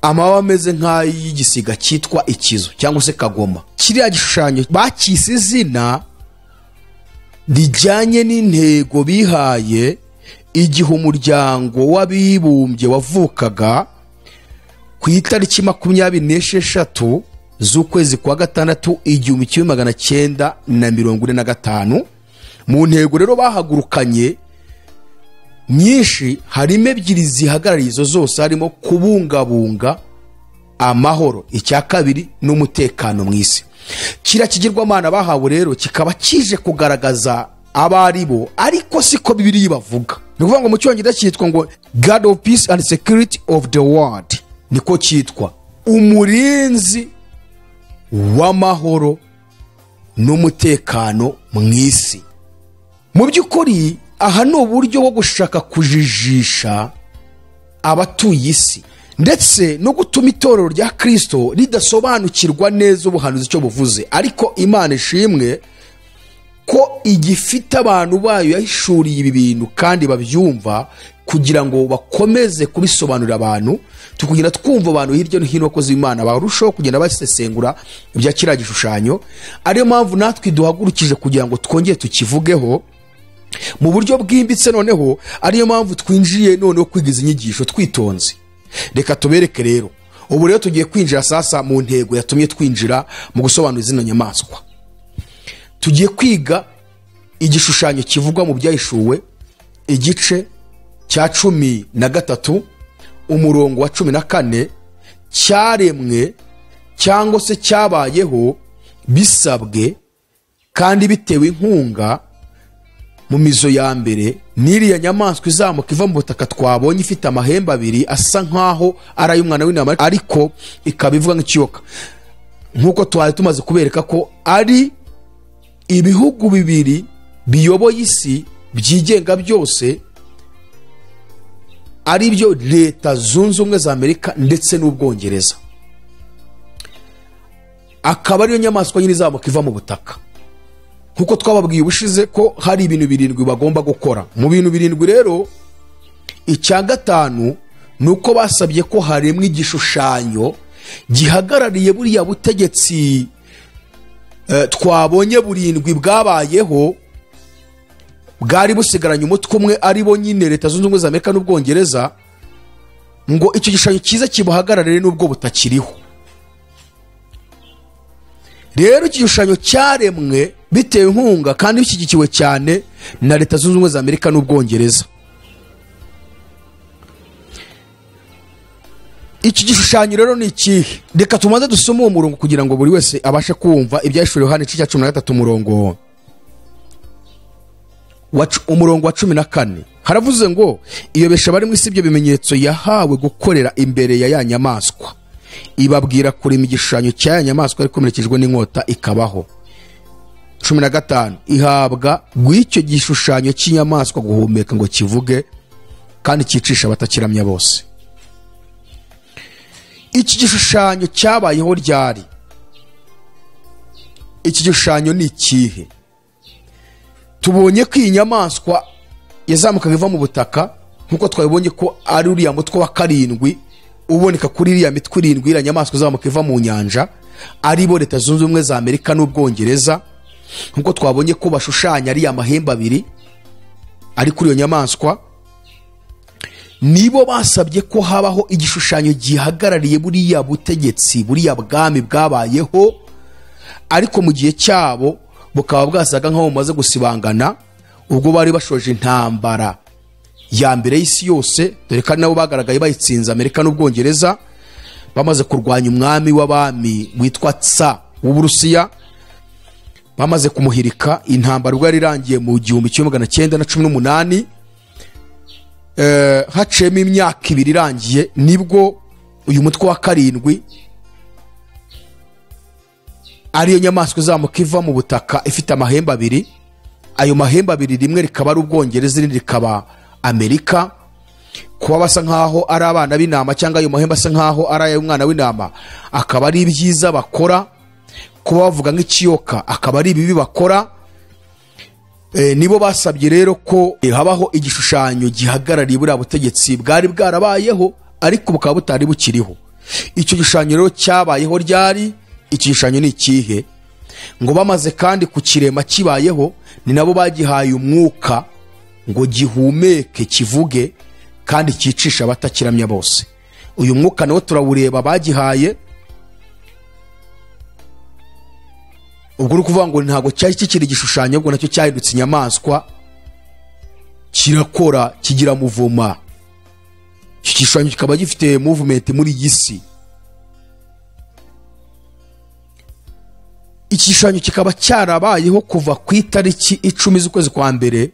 S1: amababa ameze nk'ay'igisiga cyitwa ikizu cyangwa se kagoma. Kiriya gishushanyo bakise izina rijyanye n'intego bihaye igihe umuryango w'abibumbye wavukaga ku itariki 26 z'ukwezi kwa gatandatu 1945. Mu ntego rero bahagurukanye nyinshi harimo ebyiri zihagarariye izo zose, harimo kubungabunga amahoro, icya kabiri n'umutekano mu isi. Kiriya kigirwamana bahawe rero kikaba kije kugaragaza abari bo, ariko siko Bibiliya bavuga. Ni ukuvuga ngo mu Cyongereza cyitwa ngo God of Peace and Security of the World, niko cyitwa, umurinzi w'amahoro n'umutekano mu isi. Mu by'ukuri aha ni uburyo bwo gushaka kujijisha abatuye isi ndetse no gutuma itorero rya Kristo ridasobanukirwa neza ubuhanuzi icyo buvuze. Ariko Imana ishimwe ko igifite abantu bayo yahishuriye ibi bintu kandi babyumva, kugira ngo bakomeze kubisobanurira abantu, tukugenda twumva abantu hirya no hino bakoze Imana barushaho kugenda basesengura ibya kiriya gishushanyo. Ariyo mpamvu natwe duhagurukije kugira ngo twongere tukivugeho mu buryo bwimbitse. Noneho ariyo mpamvu twinjiye noneho kwiga izi nyigisho twitonze. Reka tubereke rero. Ubu rero tugiye kwinjira sasa mu ntego yatumye twinjira mu gusobanura izina nyamaswa. Tugiye kwiga igishushanyo kivugwa mu Byahishuwe igice cya 13 umurongo wa 14, cyaremwe cyangwa se cyabayeho bisabwe kandi bitewe inkunga mu mizo ya mbere n'iriya nyamaswa izamuka iva mu butaka twabonye ifite amahembe abiri asa nkaho ari ay'umwana w'intama, ariko ikaba ivuga nk'ikiyoka, nk'uko twari tumaze kubereka ko ari ibihugu bibiri biyoboye isi byigenga byose, ari byo Leta Zunze Ubumwe za Amerika ndetse n'Ubwongereza. Akaba ariyo nyamaswa nyine izamuka iva mu butaka. Nkuko twababwiye ubushize ko hari ibintu 7 bagomba gukora. Mu bintu 7 rero, icya 5 ni uko basabye ko haremwa igishushanyo gihagarariye buriya butegetsi twabonye 7 bwabayeho, bwari busigaranye umutwe umwe ari bo nyine Leta Zunze Ubumwe za Amerika n'Ubwongereza, ngo icyo gishushanyo cyiza kibuhagararire n'ubwo butakiriho. Rero iki gishushanyo cyaremwe bitewe inkunga kandi bishyigikiwe cyane na Leta Zunze Ubumwe za Amerika n'Ubwongereza. Iki gishushanyo rero ni ikihe? Reka tubanze dusome uwo murongo kugira ngo buri wese abashe kumva ibyahishuriwe Yohana igice cya 13 umurongo wa 14. Haravuze ngo iyobesha bari mu isi ibyo bimenyetso yahawe gukorera imbere ya ya nyamaswa, ibabwira kurema igishushanyo cya ya nyamaswa ikomerekejwe n'inkota ikabaho. 15 ihabwa gw'icyo gishushanyo cy'inyamaswa guhumeka ngo kivuge kandi cyicisha abatakiramya bose. Iki gishushanyo cyabayeho ryari? Iki gishushanyo ni ikihe? Tubonye ko iyi nyamaswa yazamukaga iva mu butaka, nkuko twabibonye ko ari uriya mutwe wa 7 uboneka kuri iriya mitwe 7 iriya nyamaswa izamuka iva mu nyanja, ari bo Leta Zunze Ubumwe za Amerika n'Ubwongereza, nkuko twabonye ko bashushanya ariya mahembe 2 ari kuri iyo nyamaswa. Nibo basabye ko habaho igishushanyo gihagarariye buriya butegetsi, buriya bwami bwabayeho, ariko mu gihe cyabo bukaba bwasaga nkaho bumaze gusibangana ubwo bari bashoje intambara ya mbere y'isi yose, dore kandi nabo bagaragaye bayitsinze Amerika n'Ubwongereza, bamaze kurwanya umwami w'abami witwa Tsa w'Uburusiya, bamaze kumuhirika. Intambara ubwo yari irangiye mu 1918, haciyemo imyaka 2 irangiye, nibwo uyu mutwe wa 7 ariyo nyamaswa izamuka iva mu butaka ifite amahembe 2. Ayo mahembe 2 rimwe rikaba ari Ubwongereza irindi rikaba Amerika. Kuba basa nkaho ari abana b'intama cyangwa ayo mahembe asa nkaho ari ay'umwana w'intama akaba ari ibyiza bakora, kuba bavuga nk'ikiyoka akaba ari ibibi bakora. Nibo basabye rero ko habaho igishushanyo gihagarariye buriya butegetsi bwari bwarabayeho ariko bukaba butari bukiriho. Icyo gishushanyo rero cyabayeho ryari? Iki gishushanyo ni ikihe? Ngo bamaze kandi kukirema kibayeho, ni nabo bagihaye umwuka ngo gihumeke kivuge kandi cyicisha abatakiramya bose. Uyu mwuka nawo turawureba bagihaye. Ubwo uri kuvuga ngo ntago cyari kikiri igishushanyo, ubwo nacyo cyahindutse inyamaswa, kirakora kigira muvoma. Iki gishushanyo kikaba gifite movement muri iyi si. Iki gishushanyo kikaba cyarabayeho kuva ku itariki 10 z'ukwezi kwa mbere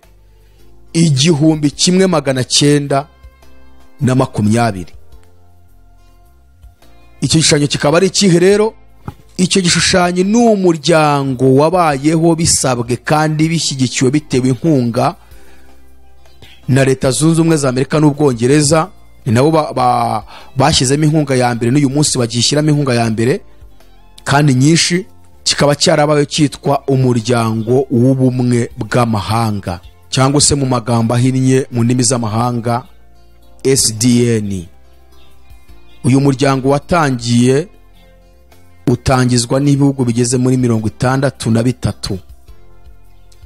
S1: 1920. Iki gishushanyo kikaba ari ikihe rero? Icyo gishushanyo ni umuryango wabayeho bisabwe kandi bishyigikiwe bitewe inkunga na Leta Zunze Ubumwe za Amerika n'Ubwongereza. Ni nabo bashyizemo inkunga ya mbere, n'uyu munsi bagishyiramo inkunga ya mbere kandi nyinshi. Kikaba cyarabaye cyitwa umuryango w'ubumwe bw'amahanga, cyangwa se mu magambo ahinnye mu ndimi z'amahanga SDN. Uyu muryango watangiye utangizwa n'ibihugu bigeze muri 63,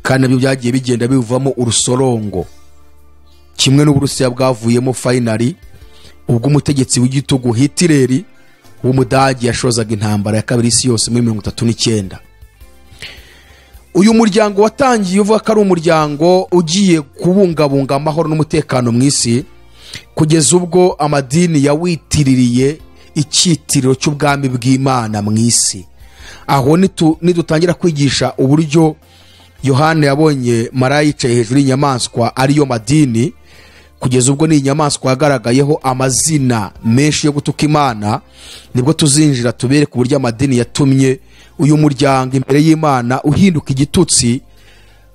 S1: kandi nabyo byagiye bigenda bivamo urusorongo, kimwe n'Uburusiya bwavuyemo finally ubwo umutegetsi w'igitugu Hitler w'Umudage yashozaga intambara ya kabiri y'isi yose muri 1939. Uyu muryango watangiye uvuga ko ari umuryango ugiye kubungabunga amahoro n'umutekano mu isi, kugeza ubwo amadini yawitiririye icyitiriro cy'ubwami bw'Imana mu isi. Aho nidutangira kwigisha uburyo Yohana yabonye maraya yicaye hejuru y'inyamaswa ariyo madini, kugeza ubwo ni inyamaswa yagaragayeho amazina menshi yo gutuka Imana, nibwo tuzinjira tubereke uburyo amadini yatumye uyu muryango imbere y'Imana uhinduka igitutsi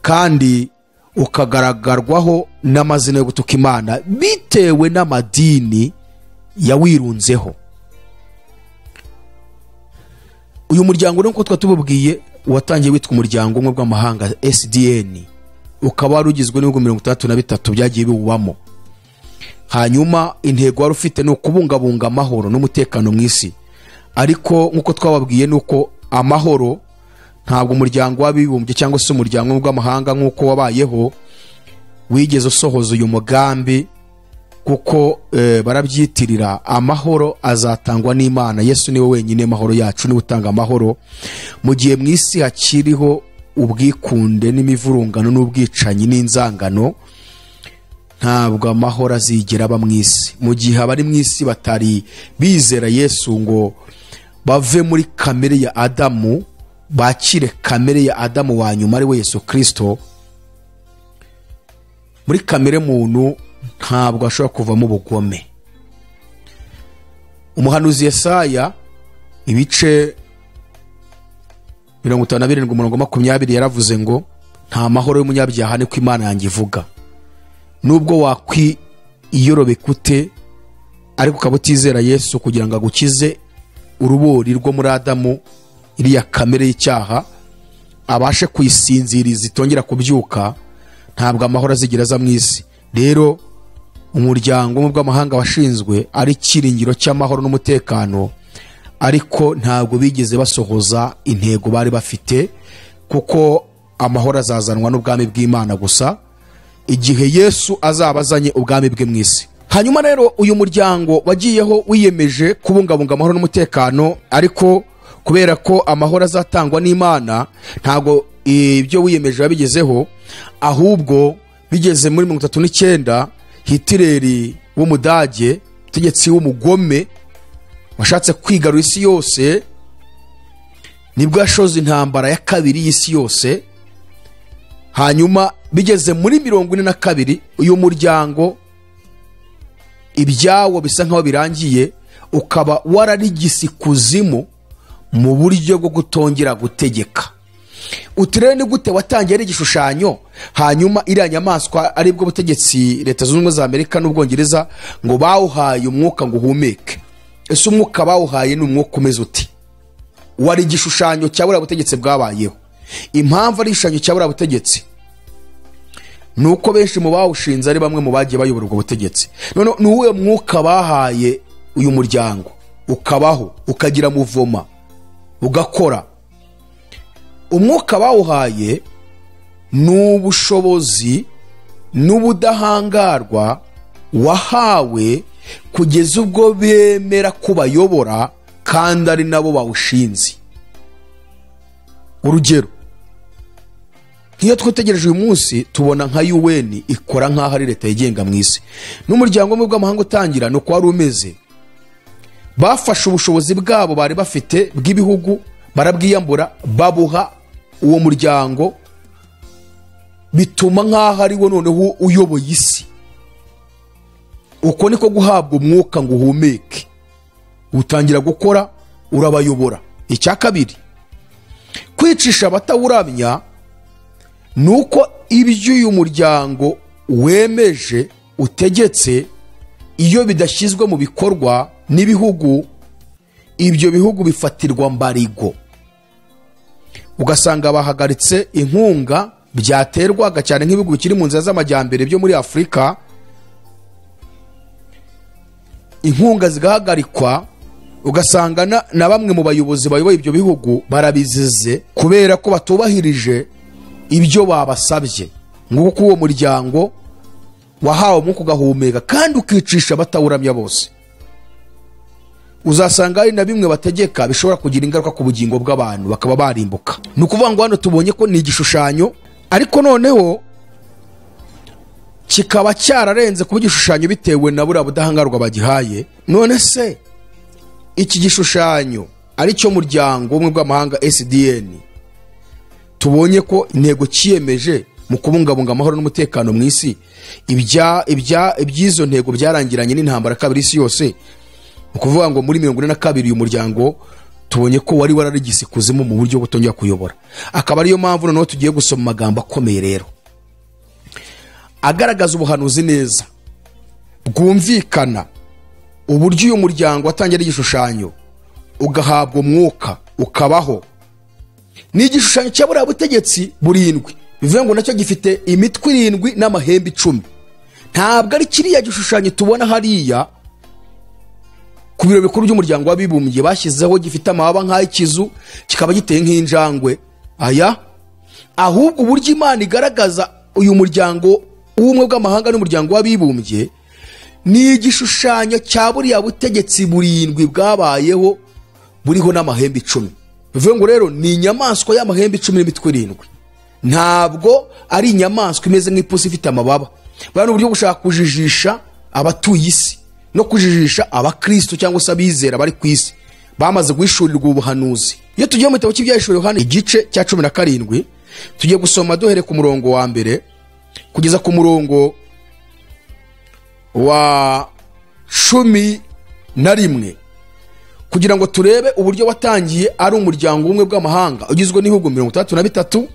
S1: kandi ukagaragarwaho n'amazina yo gutuka Imana bitewe n'amadini yawirunzeho. Uyu muryango rero, nk'uko twatubabwiye, watangiye witwa Umuryango Umwe bw'Amahanga, SDN, ukaba wari ugizwe n'ibihugu 63 byagiye biwubamo. Hanyuma intego wari ufite ni ukubungabunga amahoro n'umutekano mu isi. Ariko nk'uko twababwiye, ni uko amahoro ntabwo Umuryango w'Abibumbye cyangwa se Umuryango w'Amahanga nk'uko wabayeho wigeze usohoza uyu mugambi, kuko barabyitirira. Amahoro azatangwa n'Imana. Yesu niwe wenyine mahoro yacu, niwe utanga amahoro. Mu gihe mu isi hakiriho ubwikunde n'imivurungano n'ubwicanyi n'inzangano, ntabwo amahoro azigera aba mu isi. Mu gihe abari mu isi batari bizera Yesu ngo bave muri kamere ya Adamu bakire kamere ya Adamu wa nyuma, ari we Yesu Kirisito, muri kamere muntu ntabwo ashobora kuvamo ubugome. Umuhanuzi Yesaya, ibice 57, umurongo 20, yaravuze ngo: "Nta mahoro y'umunyabyaha, niko Imana yanjye ivuga." Nubwo wakwiyorobeka ute, ariko ukaba utizera Yesu kugira ngo agukize urubori rwo muri Adamu, iriya kamere y'icyaha, abashe kuyisinziriza itongera kubyuka, ntabwo amahoro azigira aza mu isi. Rero Umuryango w'Amahanga washinzwe ari icyiringiro cy'amahoro n'umutekano, ariko ntabwo bigeze basohoza intego bari bafite, kuko amahoro azazanwa n'ubwami bw'Imana gusa igihe Yesu azaba azanye ubwami bwe mu isi. Hanyuma rero uyu muryango wagiyeho wiyemeje kubungabunga amahoro n'umutekano, ariko kubera ko amahoro azatangwa n'Imana, ntabwo ibyo wiyemeje wabigezeho. Ahubwo bigeze muri 39, Hitireri w'Umudage, umutegetsi w'umugome washatse kwigarura isi yose, nibwo yashoze intambara ya kabiri y'isi yose. Hanyuma bigeze muri 42, uyu muryango ibyawo bisa nkaho birangiye, ukaba wararigise ikuzimu mu buryo bwo gutongera gutegeka. Uti rero ni gute watangiye ari igishushanyo, hanyuma iriya nyamaswa, aribwo butegetsi Leta Zunze Ubumwe za Amerika n'Ubwongereza, ngo bawuhaye umwuka ngo uhumeke? Ese umwuka bawuhaye ni umwuka umeze uti? Wari igishushanyo cya buriya butegetsi bwabayeho. Impamvu ari igishushanyo cya buriya butegetsi ni uko benshi mu bawushinze ari bamwe mu bagiye bayobora ubwo butegetsi. None ni uwuhe mwuka bahaye uyu muryango ukabaho, ukagira muvoma, ugakora? Umwuka bawuhaye ni ubushobozi n'ubudahangarwa wahawe, kugeza ubwo bemera ko bayobora kandi ari nabo bawushinze. Urugero, nk'iyo twitegereje uyu munsi, tubona nka UN ikora nk'aho ari leta yigenga mu isi. N'Umuryango w'Amahanga utangira ni uko wari umeze. Bafashe ubushobozi bwabo bari bafite bw'ibihugu, barabwiyambura, babuha uwo muryango, bituma nk'aho ari wo noneho uyoboye isi. Uko niko guhabwa umwuka ngo uhumeke, utangira gukora, urabayobora. Icya kabiri, kwicisha abatawuramya, ni uko ibyo uyu muryango wemeje, utegetse, iyo bidashyizwe mu bikorwa n'ibihugu, ibyo bihugu bifatirwa mbarigo, ugasanga bahagaritse inkunga byaterwaga, cyane nk'ibihugu bikiri mu nzira z'amajyambere byo muri Afurika. Inkunga zigahagarikwa, ugasanga na bamwe mu bayobozi bayoboye ibyo bihugu barabizize kubera ko batubahirije ibyo babasabye. Nguko uwo muryango wahawe umwuka ugahumeka kandi ukicisha batawuramya bose. Uzasanga hari na bimwe bategeka bishobora kugira ingaruka ku bugingo bw'abantu, bakaba barimbuka. Ni ukuvuga ngo hano tubonye ko ni igishushanyo, ariko noneho kikaba cyararenze kuba igishushanyo bitewe na buriya budahangarwa bagihaye. None se iki gishushanyo, aricyo Muryango Umwe bw'Amahanga, SDN, tubonye ko intego cyiyemeje mu kubungabunga amahoro n'umutekano mu isi, ibya ibya iby'izo ntego byarangiranye n'intambara kabiri isi yose. Ni ukuvuga ngo muri 42 uyu muryango tubonye ko wari wararigise ikuzimu mu buryo butongera kuyobora. Akaba ariyo mpamvu noneho tugiye gusoma amagambo akomeye rero agaragaza ubuhanuzi neza bwumvikana, uburyo uyu muryango watangiye ari igishushanyo, ugahabwa umwuka, ukabaho. Ni igishushanyo cya buriya butegetsi burindwi, bivuze ngo nacyo gifite imitwe 7 n'amahembe 10. Ntabwo ari kiriya gishushanyo tubona hariya ku biro bikuru by'umuryango w'abibumbye bashyizeho, gifite amababa nk'ay'ikizu kikaba giteye nk'injangwe. Aya, ahubwo uburyo Imana igaragaza uyu muryango w'ubumwe bw'amahanga n'umuryango w'abibumbye ni igishushanyo cya buriya butegetsi burindwi bwabayeho buriho n'amahembe 10. Bivuze ngo rero ni inyamaswa y'amahembe 10 n'imitwe 7. Ntabwo ari inyamaswa imeze nk'ipusi ifite amababa. Bari uburyo gushaka kujijisha abatuye isi no kujijisha abakristo cyangwa se abizera bari ku isi bamaze guhishurirwa ubuhanuzi. Iyo tugiye mu gitabo cy'Ibyahishuriwe Yohana igice cya 17, tugiye gusoma duhere ku murongo wa mbere kugeza ku murongo wa 11, kugira ngo turebe uburyo watangiye ari umuryango umwe bw'amahanga ugizwe n'ibihugu 63,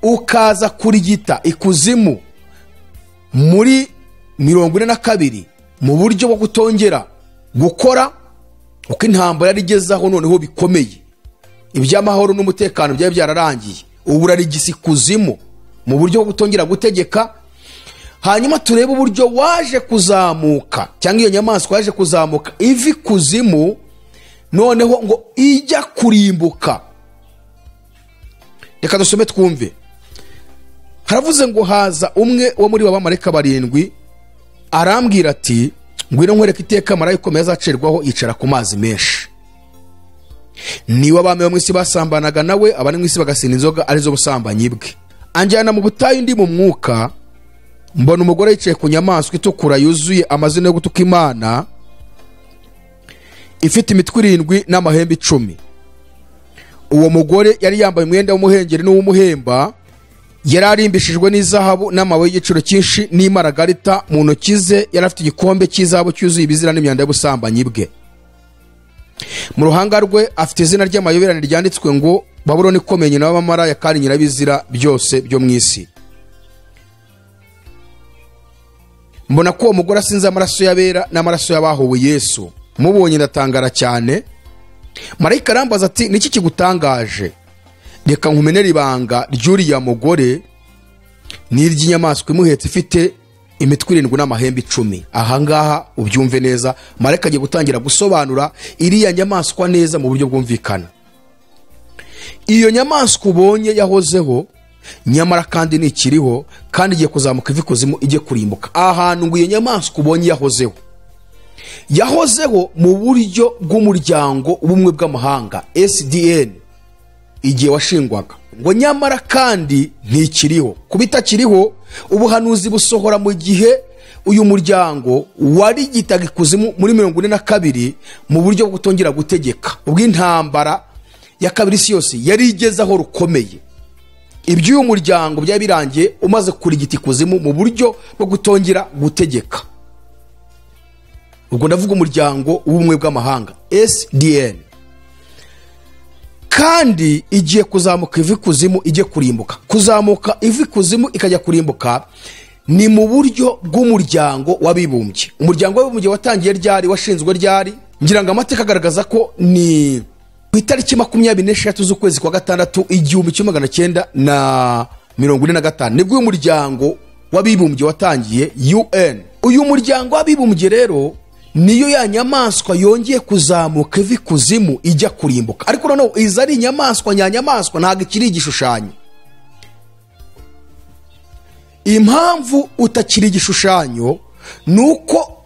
S1: ukaza kurigita ikuzimu muri 42 mu buryo bwo kutongera gukora, uko intambara yari igezaho noneho bikomeye, iby'amahoro n'umutekano byari byararangiye, ubu urarigisa ikuzimu mu buryo bwo kutongera gutegeka. Hanyuma turebe uburyo waje kuzamuka, cyangwa iyo nyamaswa yaje kuzamuka iva ikuzimu noneho ngo ijya kurimbuka. Reka dusome twumve. Haravuze ngo haza umwe wo muri bamarayika 7 arambwira ati ngwino nkwereke iteka marayika ukomeye azacerwaho yicara ku mazi menshi. Niwe abami bo mu isi basambanaga nawe, abari mu isi bagasinda inzoga arizo busambanyi bwe. Anjyana mu butayu ndi mu mwuka, mbona umugore yicaye ku nyamaswa itukura yuzuye amazina yo gutuka Imana, ifite imitwe 7 n'amahembe 10. Uwo mugore yari yambaye umwenda w'umuhengeri n'uw'umuhemba, yari arimbishijwe n'izahabu n'amabuye y'igiciro cyinshi n'imaragarita. Mu ntoki ze yari afite igikombe cy'izahabu cyuzuye ibizira n'imyanda y'ubusambanyi bwe. Mu ruhanga rwe afite izina ry'amayoberane ryanditswe ngo Babuloni ikomeye, nyina w'abamaraya kandi nyirabizira byose byo mu isi. Mbona ko uwo mugore asinze amaraso y'abera n'amaraso y'abahowe Yesu. Mubonye ndatangara cyane. Marayika arambaza ati niki kigutangaje? Reka nkumenere ibanga ry'uriya mugore n'iry'inyamaswa imuhetse ifite imitwe 7 n'amahembe 10. Ahangaha ubyumve neza, marayika agiye gutangira gusobanura iriya nyamaswa neza mu buryo bwumvikana. Iyo nyamaswa ubonye yahozeho, nyamara kandi ntikiriho, kandi igiye kuzamuka iva ikuzimu ijye kurimbuka. Ahantu ngo iyo nyamaswa ubonye yahozeho, yahozeho mu buryo bw'umuryango w'ubumwe bw'amahanga SDN igihe washingwaga, ngo nyamara kandi ntikiriho. Kuba itakiriho, ubuhanuzi busohora mu gihe uyu muryango warigitaga ikuzimu muri 42 mu buryo bwo kutongera gutegeka, ubwo intambara ya kabiri isi yose yari igezaho rukomeye. Iby'uyu muryango byari birangiye umaze kurigita ikuzimu mu buryo bwo kutongera gutegeka. Ubwo ndavuga umuryango w'ubumwe bw'amahanga SDN. Kandi igiye kuzamuka iva ikuzimu ijye kurimbuka. Kuzamuka iva ikuzimu ikajya kurimbuka ni mu buryo bw'umuryango w'abibumbye. Umuryango w'abibumbye watangiye ryari, washinzwe ryari? Ngira ngo amateka agaragaza ko ni ku itariki 23 z'ukwezi kwa gatandatu 1945 nibwo uyu muryango w'abibumbye watangiye, UN. Uyu muryango w'abibumbye rero niyo ya nyamaswa yongeye kuzamuka iva ikuzimu ijya kurimbuka. Ariko noneho iza ari inyamaswa nyanyamaswa, ntabwo ikiri igishushanyo. Impamvu utakiri igishushanyo ni uko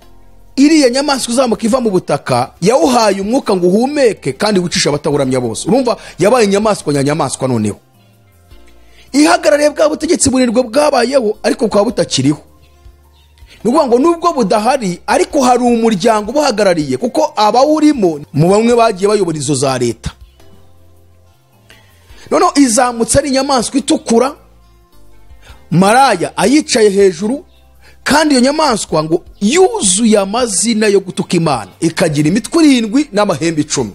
S1: iriya nyamaswa izamuka iva mu butaka yawuhaye umwuka ngo uhumeke kandi wicisha abatawuramya bose. Urumva yabaye inyamaswa nyanyamaswa noneho ihagarariye bwa butegetsi burindwi bwabayeho ariko bukaba butakiriho. Ni ukuvuga ngo nubwo budahari ariko hari umuryango ubuhagarariye, kuko abawurimo mu bamwe bagiye bayobora izo za leta. Noneho izamutse ari inyamaswa itukura, maraya ayicaye hejuru, kandi iyo nyamaswa ngo yuzuye amazina yo gutuka Imana, ikagira imitwe 7 n'amahembe 10.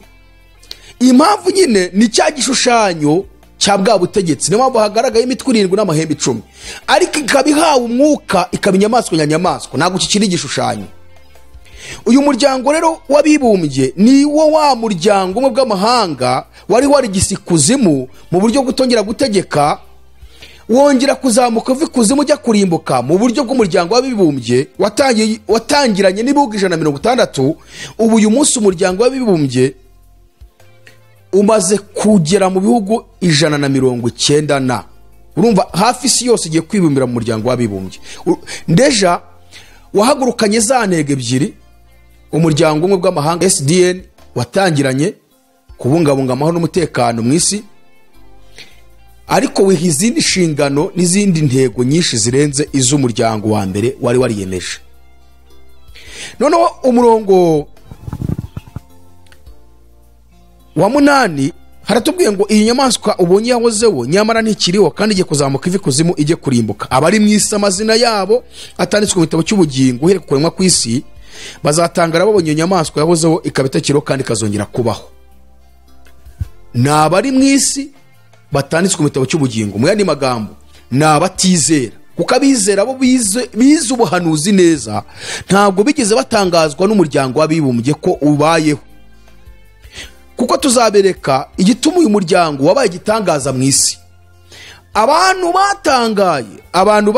S1: Impamvu nyine ni cya gishushanyo cya bwa butegetsi, niyo mpamvu hagaragaye imitwe 7 n'amahembe 10, ariko ikaba ihawe umwuka, ikaba inyamaswa nyanyamaswa, ntabwo kikiri igishushanyo. Uyu muryango rero w'abibumbye ni wo wa muryango umwe bw'amahanga wari warigise ikuzimu mu buryo bwo kutongera gutegeka, wongera kuzamuka uva ikuzimu ujya kurimbuka mu buryo bw'umuryango w'abibumbye watangiranye n'ibihugu 160. Ubu uyu munsi umuryango w'abibumbye umaze kugera mu bihugu 190 na urumva hafi isi yose igiye kwibumbira mu muryango w'abibumbye. Déjà wahagurukanye za ntego ebyiri umuryango umwe bw'amahanga SDN watangiranye, kubungabunga amahoro n'umutekano mu isi, ariko wiha izindi nshingano n'izindi ntego nyinshi zirenze iz'umuryango wa mbere wari wariyemeje. Noneho umurongo wa 8 haratubwiye ngo iyi nyamaswa ubonye yahozeho nyamara ntikiriho, kandi igiye kuzamuka iva ikuzimu ijye kurimbuka. Abari mu isi amazina yabo atanditswe mu gitabo cy'ubugingo uhereye ku kuremwa kw'isi bazatangara babonye iyo nyamaswa yahozeho ikaba itakiriho kandi ikazongera kubaho. Ni abari mu isi batanditswe mu gitabo cy'ubugingo, mu yandi magambo ni abatizera, kuko abizera bo bize ubuhanuzi neza, ntabwo bigeze batangazwa n'umuryango w'abibumbye ko ubayeho, kuko tuzabereka igituma uyu muryango wabaye igitangaza mu isi. Abantu batangaye, abantu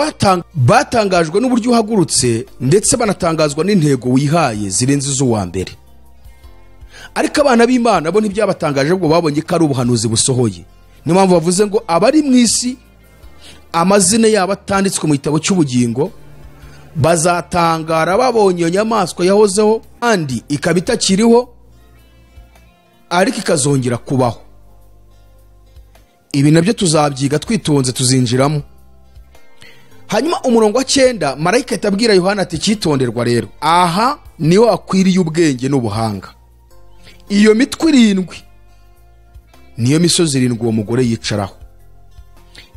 S1: batangajwe n'uburyo uhagurutse, ndetse banatangazwa n'intego wihaye zirenze iz'uwa mbere. Ariko abana b'Imana bo ntibyabatangaje, ubwo babonye ko ari ubuhanuzi busohoye. Niyo mpamvu bavuze ngo abari mu isi amazina yabo atanditswe mu gitabo cy'ubugingo bazatangara babonye iyo nyamaswa yahozeho kandi ikaba itakiriho, ariko ikazongera kubaho. Ibi nabyo tuzabyiga twitonze, tuzinjiramo. Hanyuma umurongo wa 9, marayika atabwira Yohana ati cyitonderwa rero, aha niho akwiriye ubwenge n'ubuhanga. Iyo mitwe 7 niyo misozi 7 uwo mugore yicaraho,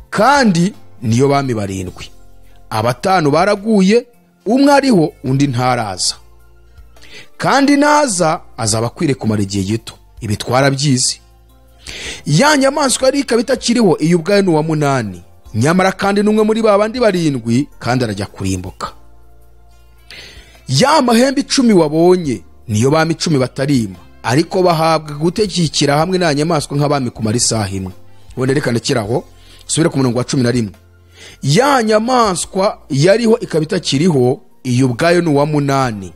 S1: kandi niyo bami 7. 5 baraguye, umwe ariho undi ntaraza, kandi naza azaba akwiriye kumara igihe gito. Ibi twarabyizi. Ya nyamaswa yari ikaba itakiriho, iyo ubwayo ni uwa 8, nyamara kandi n'umwe muri ba bandi 7, kandi arajya kurimbuka. Ya mahembe 10 wabonye niyo bami 10 batarima, ariko bahabwa gutekikira hamwe na nyamaswa nk'abami kumara isaha imwe. Wenda reka ndekeraho, subira ku murongo wa 11. Ya nyamaswa yariho ikaba itakiriho, iyo ubwayo ni uwa 8,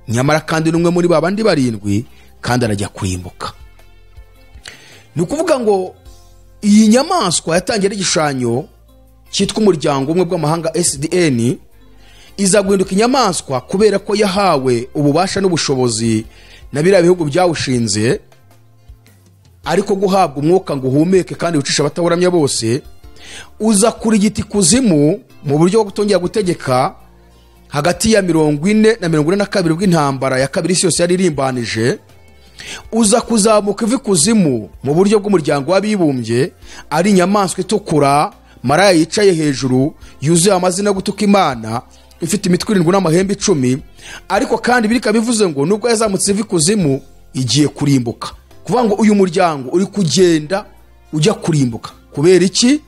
S1: nyamara kandi n'umwe muri ba bandi 7, kandi arajya kurimbuka. Ni ukuvuga ngo iyi nyamaswa yatangiye igishushanyo cyitwa umuryango umwe bw'amahanga SDN, iza guhinduka inyamaswa kubera ko yahawe ububasha n'ubushobozi na biriya bihugu byawushinze, ariko guhabwa umwuka ngo uhumeke kandi wicisha abatawuramya bose, uza kurigita ikuzimu mu buryo bwo kutongera gutegeka hagati ya 40 na 42 bw'intambara ya kabiri isi yose yari irimbanije. Uza kuzamuka iva ikuzimu mu buryo bw'umuryango w'abibumbye, ari inyamaswa itukura, maraya yicaye hejuru, yuzuye amazina yo gutuka Imana, ifite imitwe 7 n'amahembe 10, ariko kandi birika bivuze ngo nubwo yazamutse iva ikuzimu igiye kurimbuka. Kuvuga ngo uyu muryango uri kugenda ujya kurimbuka. Kubera iki?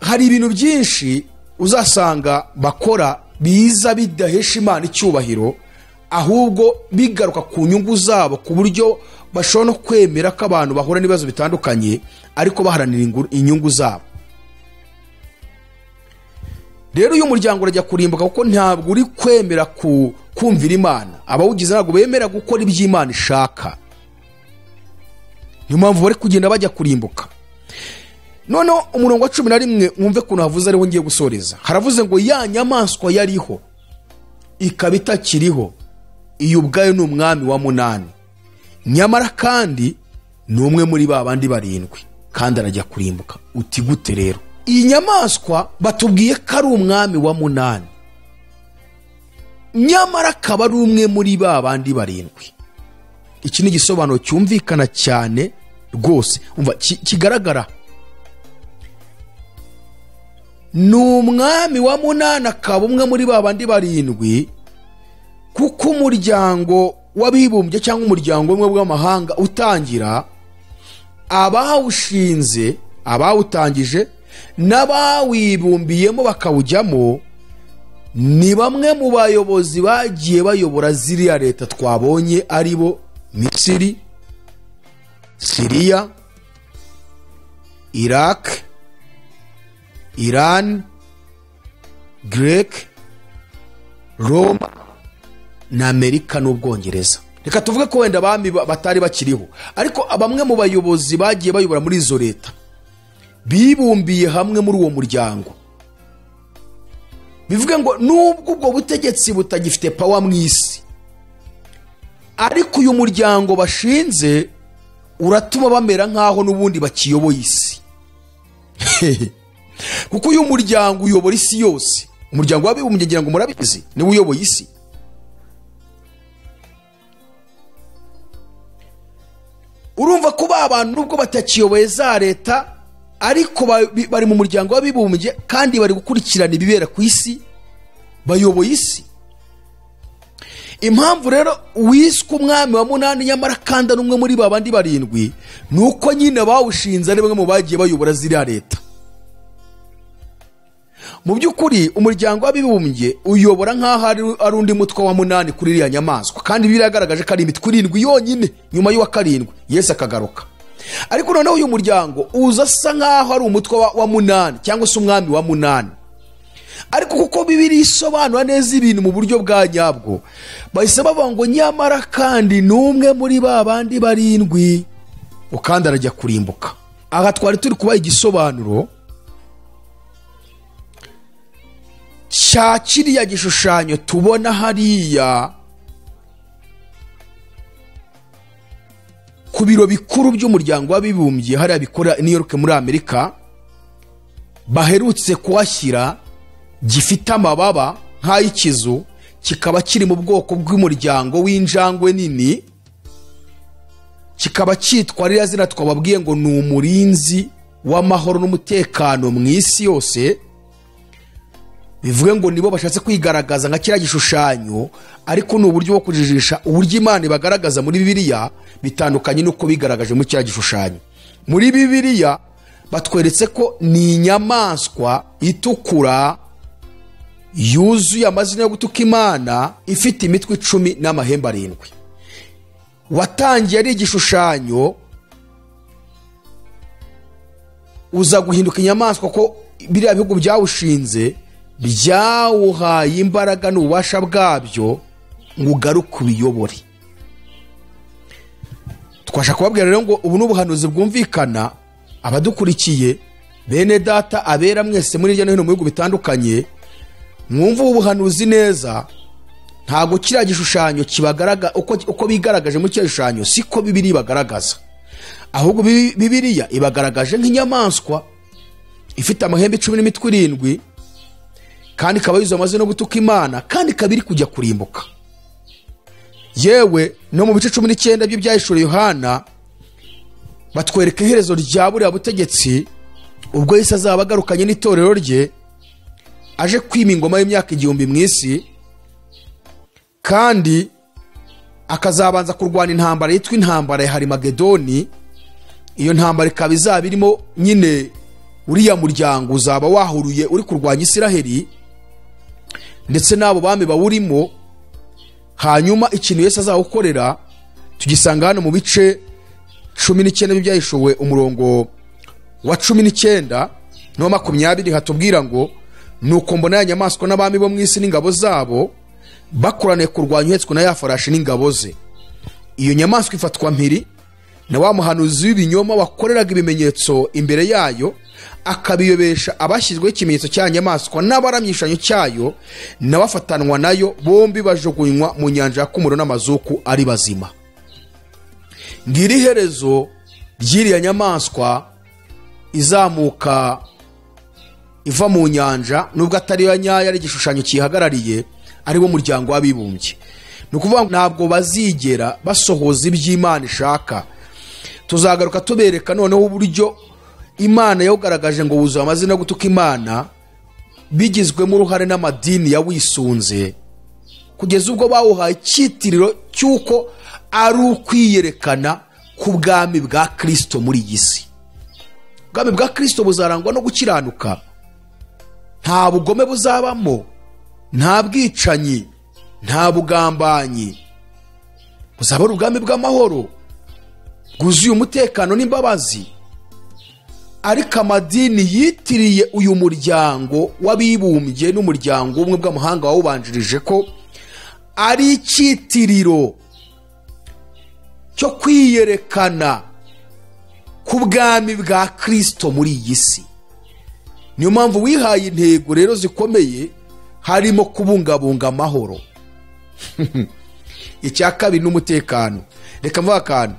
S1: Hari ibintu byinshi uzasanga bakora biza bidahesha Imana icyubahiro, ahubwo bigaruka ku nyungu zabo, ku buryo bashobora no kwemera ko abantu bahura n'ibibazo bitandukanye ariko baharanira inyungu zabo. Rero uyu muryango urajya kurimbuka kuko ntabwo uri kwemera kumvira Imana. Abawugize ntabwo bemera gukora ibyo Imana ishaka, niyo mpamvu bari kugenda bajya kurimbuka. Noneho umurongo wa 11 mwumve kuntu havuze, ariho ngiye gusoreza. Haravuze ngo ya nyamaswa yariho ikaba itakiriho, iyo ubwayo ni umwami wa 8, nyamara kandi ni umwe muri ba bandi 7, kandi arajya kurimbuka. Uti gute rero? Iyi nyamaswa batubwiye ko ari umwami wa 8, nyamara akaba ari umwe muri ba bandi 7. Iki ni igisobanuro cyumvikana cyane rwose, umva kigaragara. Ni umwami wa 8 akaba umwe muri ba bandi 7, kuko umuryango w'abibumbye cyangwa umuryango umwe w'amahanga utangira, abawushinze, abawutangije n'abawibumbiyemo bakawujyamo, Ni bamwe mu bayobozi bagiye bayobora ziriya leta twabonye, ari bo Misiri, Siriya, Iraq, Iran, Grek, Roma na Amerika n'Ubwongereza. Reka tuvuge ko wenda abami batari bakiriho, ariko bamwe mu bayobozi bagiye bayobora muri izo leta bibumbiye hamwe muri uwo muryango. Bivuge ngo nubwo ubwo butegetsi butagifite power mu isi, ariko uyu muryango bashinze uratuma bamera nkaho n'ubundi bakiyoboye isi. Kuko uyu muryango uyobora isi yose. Umuryango w'abibumbye ngira ngo murabizi, niwe uyoboye isi. Urumva ko abantu nubwo batakiyoboye za leta, ariko bari mu muryango w'abibumbye kandi bari gukurikirana ibibera ku isi, bayoboye isi. Impamvu rero wiswe umwami wa munani nyamara kandi n'umwe muri babandi barindwi, nuko nyine bawushinze ari bamwe mu bagiye bayobora ziriya leta. Mu by'ukuri umuryango w'abibumbye uyobora nk'aho ari undi mutwe wa munani kuri iriya nyamaswa, kandi biragaragaje ko ari imitwe irindwi yonyine nyuma y'uwa karindwi Yesu akagaruka. Ariko noneho uyu muryango uza asa nk'aho ari umutwe wa munani cyangwa se umwami wa munani. Ariko kuko Bibiliya isobanura neza ibintu mu buryo bwa nyabwo, bahise bavuga ngo nyamara kandi n'umwe muri ba bandi barindwi ukandi arajya kurimbuka. Aha twari turi kuba igisobanuro cya kiriya gishushanyo tubona hariya ku biro bikuru by'umuryango w'abibumbye hariya bikora i New York muri Amerika, baherutse kuhashyira, gifite amababa nk'ay'ikizu, kikaba kiri mu bwoko bw'umuryango w'injangwe nini, kikaba cyitwa ririya zina twababwiye ngo ni umurinzi w'amahoro n'umutekano mu isi yose. Bivuge ngo nibo bashatse kwigaragaza nka kiriya gishushanyo, ariko ni uburyo bwo kujijisha uburyo Imana ibagaragaza muri Bibiliya bitandukanye n'uko bigaragaje muri kiriya gishushanyo. Muri Bibiliya batweretse ko ni inyamaswa itukura yuzuye amazina yo gutuka Imana, ifite imitwe 10 n'amahembe 7. Watangiye ari igishushanyo, uza guhinduka inyamaswa ko biriya bihugu byawushinze byawuhaye imbaraga n'ububasha bwabyo ngo ugaruke ubiyobore. Twasha kubabwira rero ngo ubu n'ubuhanuzi bwumvikana, abadukurikiye bene data abera mwese muri hirya no hino mu bihugu bitandukanye, mwumva ubu buhanuzi neza. Ntago kiriya gishushanyo kibagaraga uko bigaragaje muri kiriya gishushanyo siko Bibiliya ibagaragaza, ahubwo Bibiliya ibagaragaje nk'inyamaswa ifite amahembe 10 n'imitwe 7, kandi ikaba yuzuye amazina no gutuka Imana, kandi ikaba iri kujya kurimbuka. Yewe no mu bice 19 by'ibyahishuriwe Yohana batwereka iherezo rya buriya butegetsi, ubwo Yesu azaba agarukanye n'itorero rye aje kwima ingoma y'imyaka 1000 mu isi, kandi akazabanza kurwana intambara yitwa intambara ya Harimagedoni. Iyo ntambara ikaba izaba irimo nyine uriya muryango uzaba wahuruye uri kurwanya Isiraheli ndetse n'abo bami bawurimo. Hanyuma ikintu Yesu azawukorera tugisanga hano mu bice 19 by'ibyahishuriwe umurongo wa 19 no 20, hatubwira ngo nuko mbona ya nyamaswa n'abami bo mu isi n'ingabo zabo bakoraniye kurwanya uhetswe na ya farashi n'ingabo ze. Iyo nyamaswa ifatwa mpiri na wa muhanuzi w'ibinyoma wakoreraga ibimenyetso imbere yayo, akabiyobesha abashyizweho ikimenyetso cya nyamaswa n'abaramya igishushanyo cyayo, n'abafatanwa nayo bombi bajugunywa mu nyanja yaka umuriro n'amazuku ari bazima. Ngiri iherezo ry'iriya nyamaswa izamuka iva mu nyanja, nubwo atari yo nyayo ari igishushanyo kihagarariye, ari wo muryango w'abibumbye. Ni ukuvuga ntabwo bazigera basohoza iby'Imana ishaka. Tuzagaruka tubereka noneho uburyo Imana yawugaragaje ngo wuzuye amazina yo gutuka Imana, bigizwemo uruhare n'amadini yawisunze, kugeza ubwo bawuhaye icyitiriro cy'uko ari ukwiyerekana ku bwami bwa Kristo muri iyi si. Ubwami bwa Kristo buzarangwa no gukiranuka, nta bugome buzabamo. Nta bwicanyi, nta bugambanyi, buzaba ari ubwami bw'amahoro bwuzuye umutekano n'imbabazi. Ariko amadini yitiriye uyu muryango w'abibumbye n'umuryango w'ubumwe bw'amahanga wawubanjirije ko ari icyitiriro cyo kwiyerekana ku bwami bwa Kristo muri iyi si. Niyo mpamvu wihaye intego rero zikomeye, harimo kubungabunga amahoro. Icya kabiri n'umutekano. Reka mvuge akantu,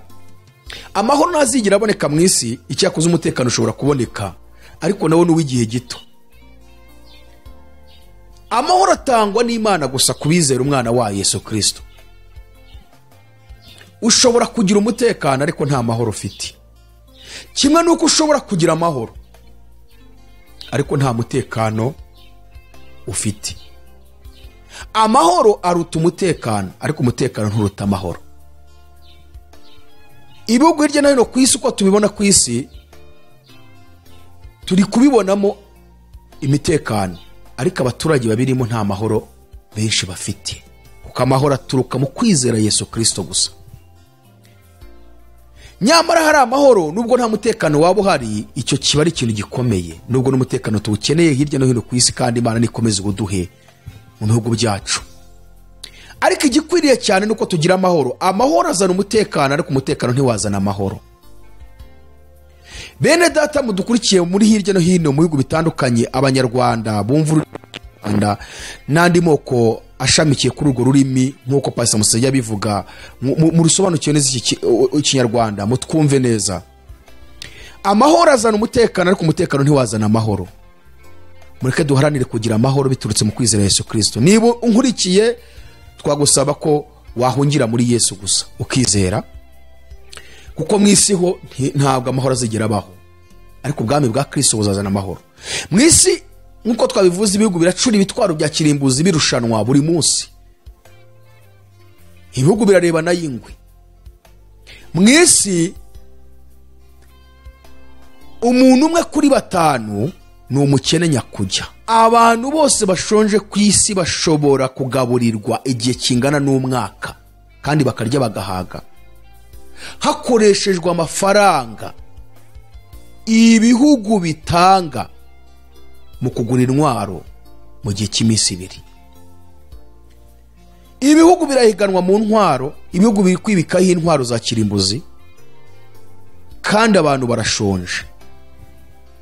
S1: amahoro ntazigera aboneka mu isi, icyakoze umutekano ushobora kuboneka, ariko nawo ni uw'igihe gito. Amahoro atangwa n'Imana gusa ku bizera umwana wa Yesu Kristo. Ushobora kugira umutekano ariko nta mahoro ufite, kimwe n'uko ushobora kugira amahoro ariko nta mutekano ufite. Amahoro aruta umutekano, ariko umutekano nturuta amahoro. Ibihugu hirya no hino ku isi, uko tubibona ku isi, turi kubibonamo imitekano, ariko abaturage babirimo nta mahoro benshi bafite, kuko amahoro aturuka mu kwizera Yesu Kristo gusa. Nyamara hari amahoro nubwo nta mutekano waba uhari, icyo kiba ari ikintu gikomeye, nubwo n'umutekano tuwukeneye hirya no hino ku isi, kandi Imana nikomeze ubuduhe mu bihugu byacu. Ariko igikwiriye cyane nuko tugira amahoro. Amahoro azana umutekano, ariko umutekano ntiwazana amahoro. Bene data mudukurikiye muri hirya no hino mu bihugu bitandukanye, abanyarwanda bumva Rwanda n'andi moko ashamikiye kuri urwo rurimi, nk'uko Pastor Musajya abivuga, murusobanukiwe neza ikinyarwanda, mutwumve neza. Amahoro azana umutekano, ariko umutekano ntiwazana amahoro. Mureke duharanire kugira amahoro biturutse mu kwizera Yesu Kristo. Niba unkurikiye, twagusaba ko wahungira muri Yesu gusa ukizera, kuko mu isi ho ntabwo amahoro azigera abaho, ariko ubwami bwa Kristo buzazana amahoro. Mu isi nk'uko twabivuze, ibihugu biracura ibitwaro bya kirimbuzi birushanwa buri munsi, ibihugu birarebana y'ingwe. Mu isi umuntu umwe kuri 5 ni umukene nyakujya. Abantu bose bashonje ku isi bashobora kugaburirwa igihe kingana n'umwaka, kandi bakarya bagahaga, hakoreshejwe amafaranga ibihugu bitanga mu kugura intwaro mu gihe cy'iminsi 2. Ibihugu birahiganwa mu ntwaro, ibihugu biri kwibikaho intwaro za kirimbuzi, kandi abantu barashonje.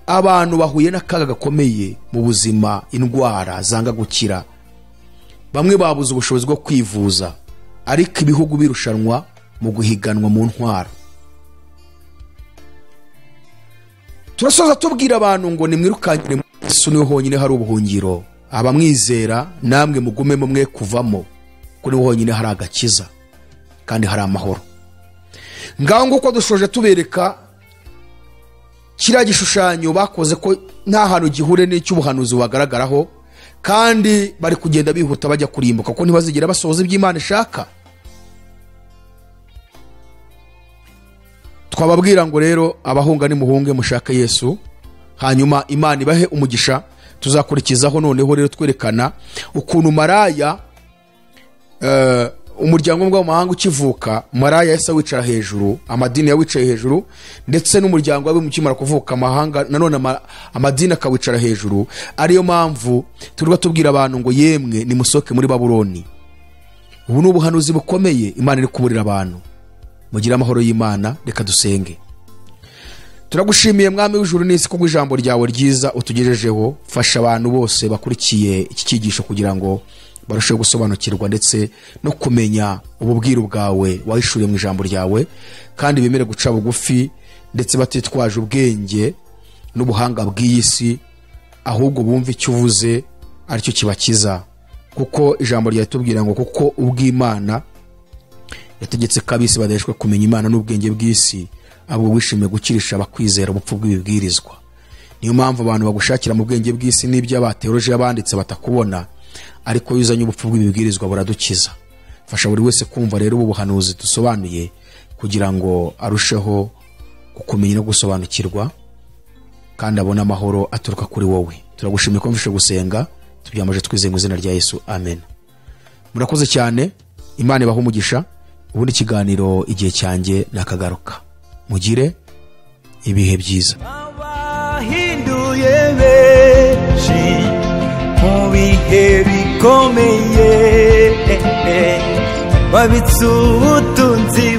S1: Abantu bahuye n'akaga gakomeye mu buzima, indwara zanga gukira, bamwe babuze ubushobozi bwo kwivuza, ariko ibihugu birushanwa mu guhiganwa mu ntwaro. Turasoza tubwira abantu ngo nimwirukanyire mu Yesu, niho honyine hari ubuhungiro. Abamwizera namwe mugumemo, mwe kuvamo, kuko niho honyine hari agakiza kandi hari amahoro. Ngaho nguko dushoje tubereka kiriya gishushanyo bakoze ko nta hantu gihure n'icy'ubuhanuzi bubagaragaraho, kandi bari kugenda bihuta bajya kurimbuka, kuko ntibazigera basohoza iby'Imana ishaka. Twababwira ngo rero abahunga nimuhunge mushake Yesu, hanyuma Imana ibahe umugisha. Tuzakurikizaho noneho rero twerekana ukuntu maraya, umuryango w'amahanga ukivuka, maraya yahise wicara hejuru, amadini yawicaye hejuru, ndetse n'umuryango w'abimukimara kuvuka amahanga nanone amadini akawicara hejuru. Ariyo mpamvu turwa tubwira abantu ngo yemwe nimusohoke muri Babuloni. Ubu ni ubuhanuzi bukomeye Imana iri kuburira abantu. Mugire amahoro y'Imana. Reka dusenge. Turagushimiye Mwami w'ijuru n'isi kubwo ijambo ryawe ryiza utugejejeho. Fasha abantu bose bakurikiye iki cyigisho kugira ngo barusheho gusobanukirwa ndetse no kumenya ububwiru bwawe wahishuriye mu ijambo ryawe, kandi bemere guca bugufi ndetse batitwaje ubwenge n'ubuhanga bw'iyi si, ahubwo bumve icyo uvuze aricyo kibakiza. Kuko ijambo ryawe tubwira ngo kuko ubw'Imana yategetse ko ab'isi badaheshwa kumenya Imana n'ubwenge bw'isi, ahubwo wishimiye gukirisha abakwizera ubupfu bw'ibibwirizwa. Niyo mpamvu abantu bagushakira mu bwenge bw'isi n'iby'abateoloji abanditse batakubona, ariko iyo uzanye ubupfu bw'ibibwirizwa buradukiza. Fasha buri wese kumva rero ubu buhanuzi dusobanuye, kugira ngo arusheho kukumenya no gusobanukirwa, kandi abone amahoro aturuka kuri wowe. Turagushimiye ko mfashe gusenga Tubyamaje twizeye mu izina rya Yesu, amen. Murakoze cyane, Imana ibahe umugisha. Ubundi ikiganiro Igihe Cyanjye nakagaruka. Mugire ibihe byiza.
S2: Abahinduye benshi mu bihe bikomeye, babitse ubutunzi.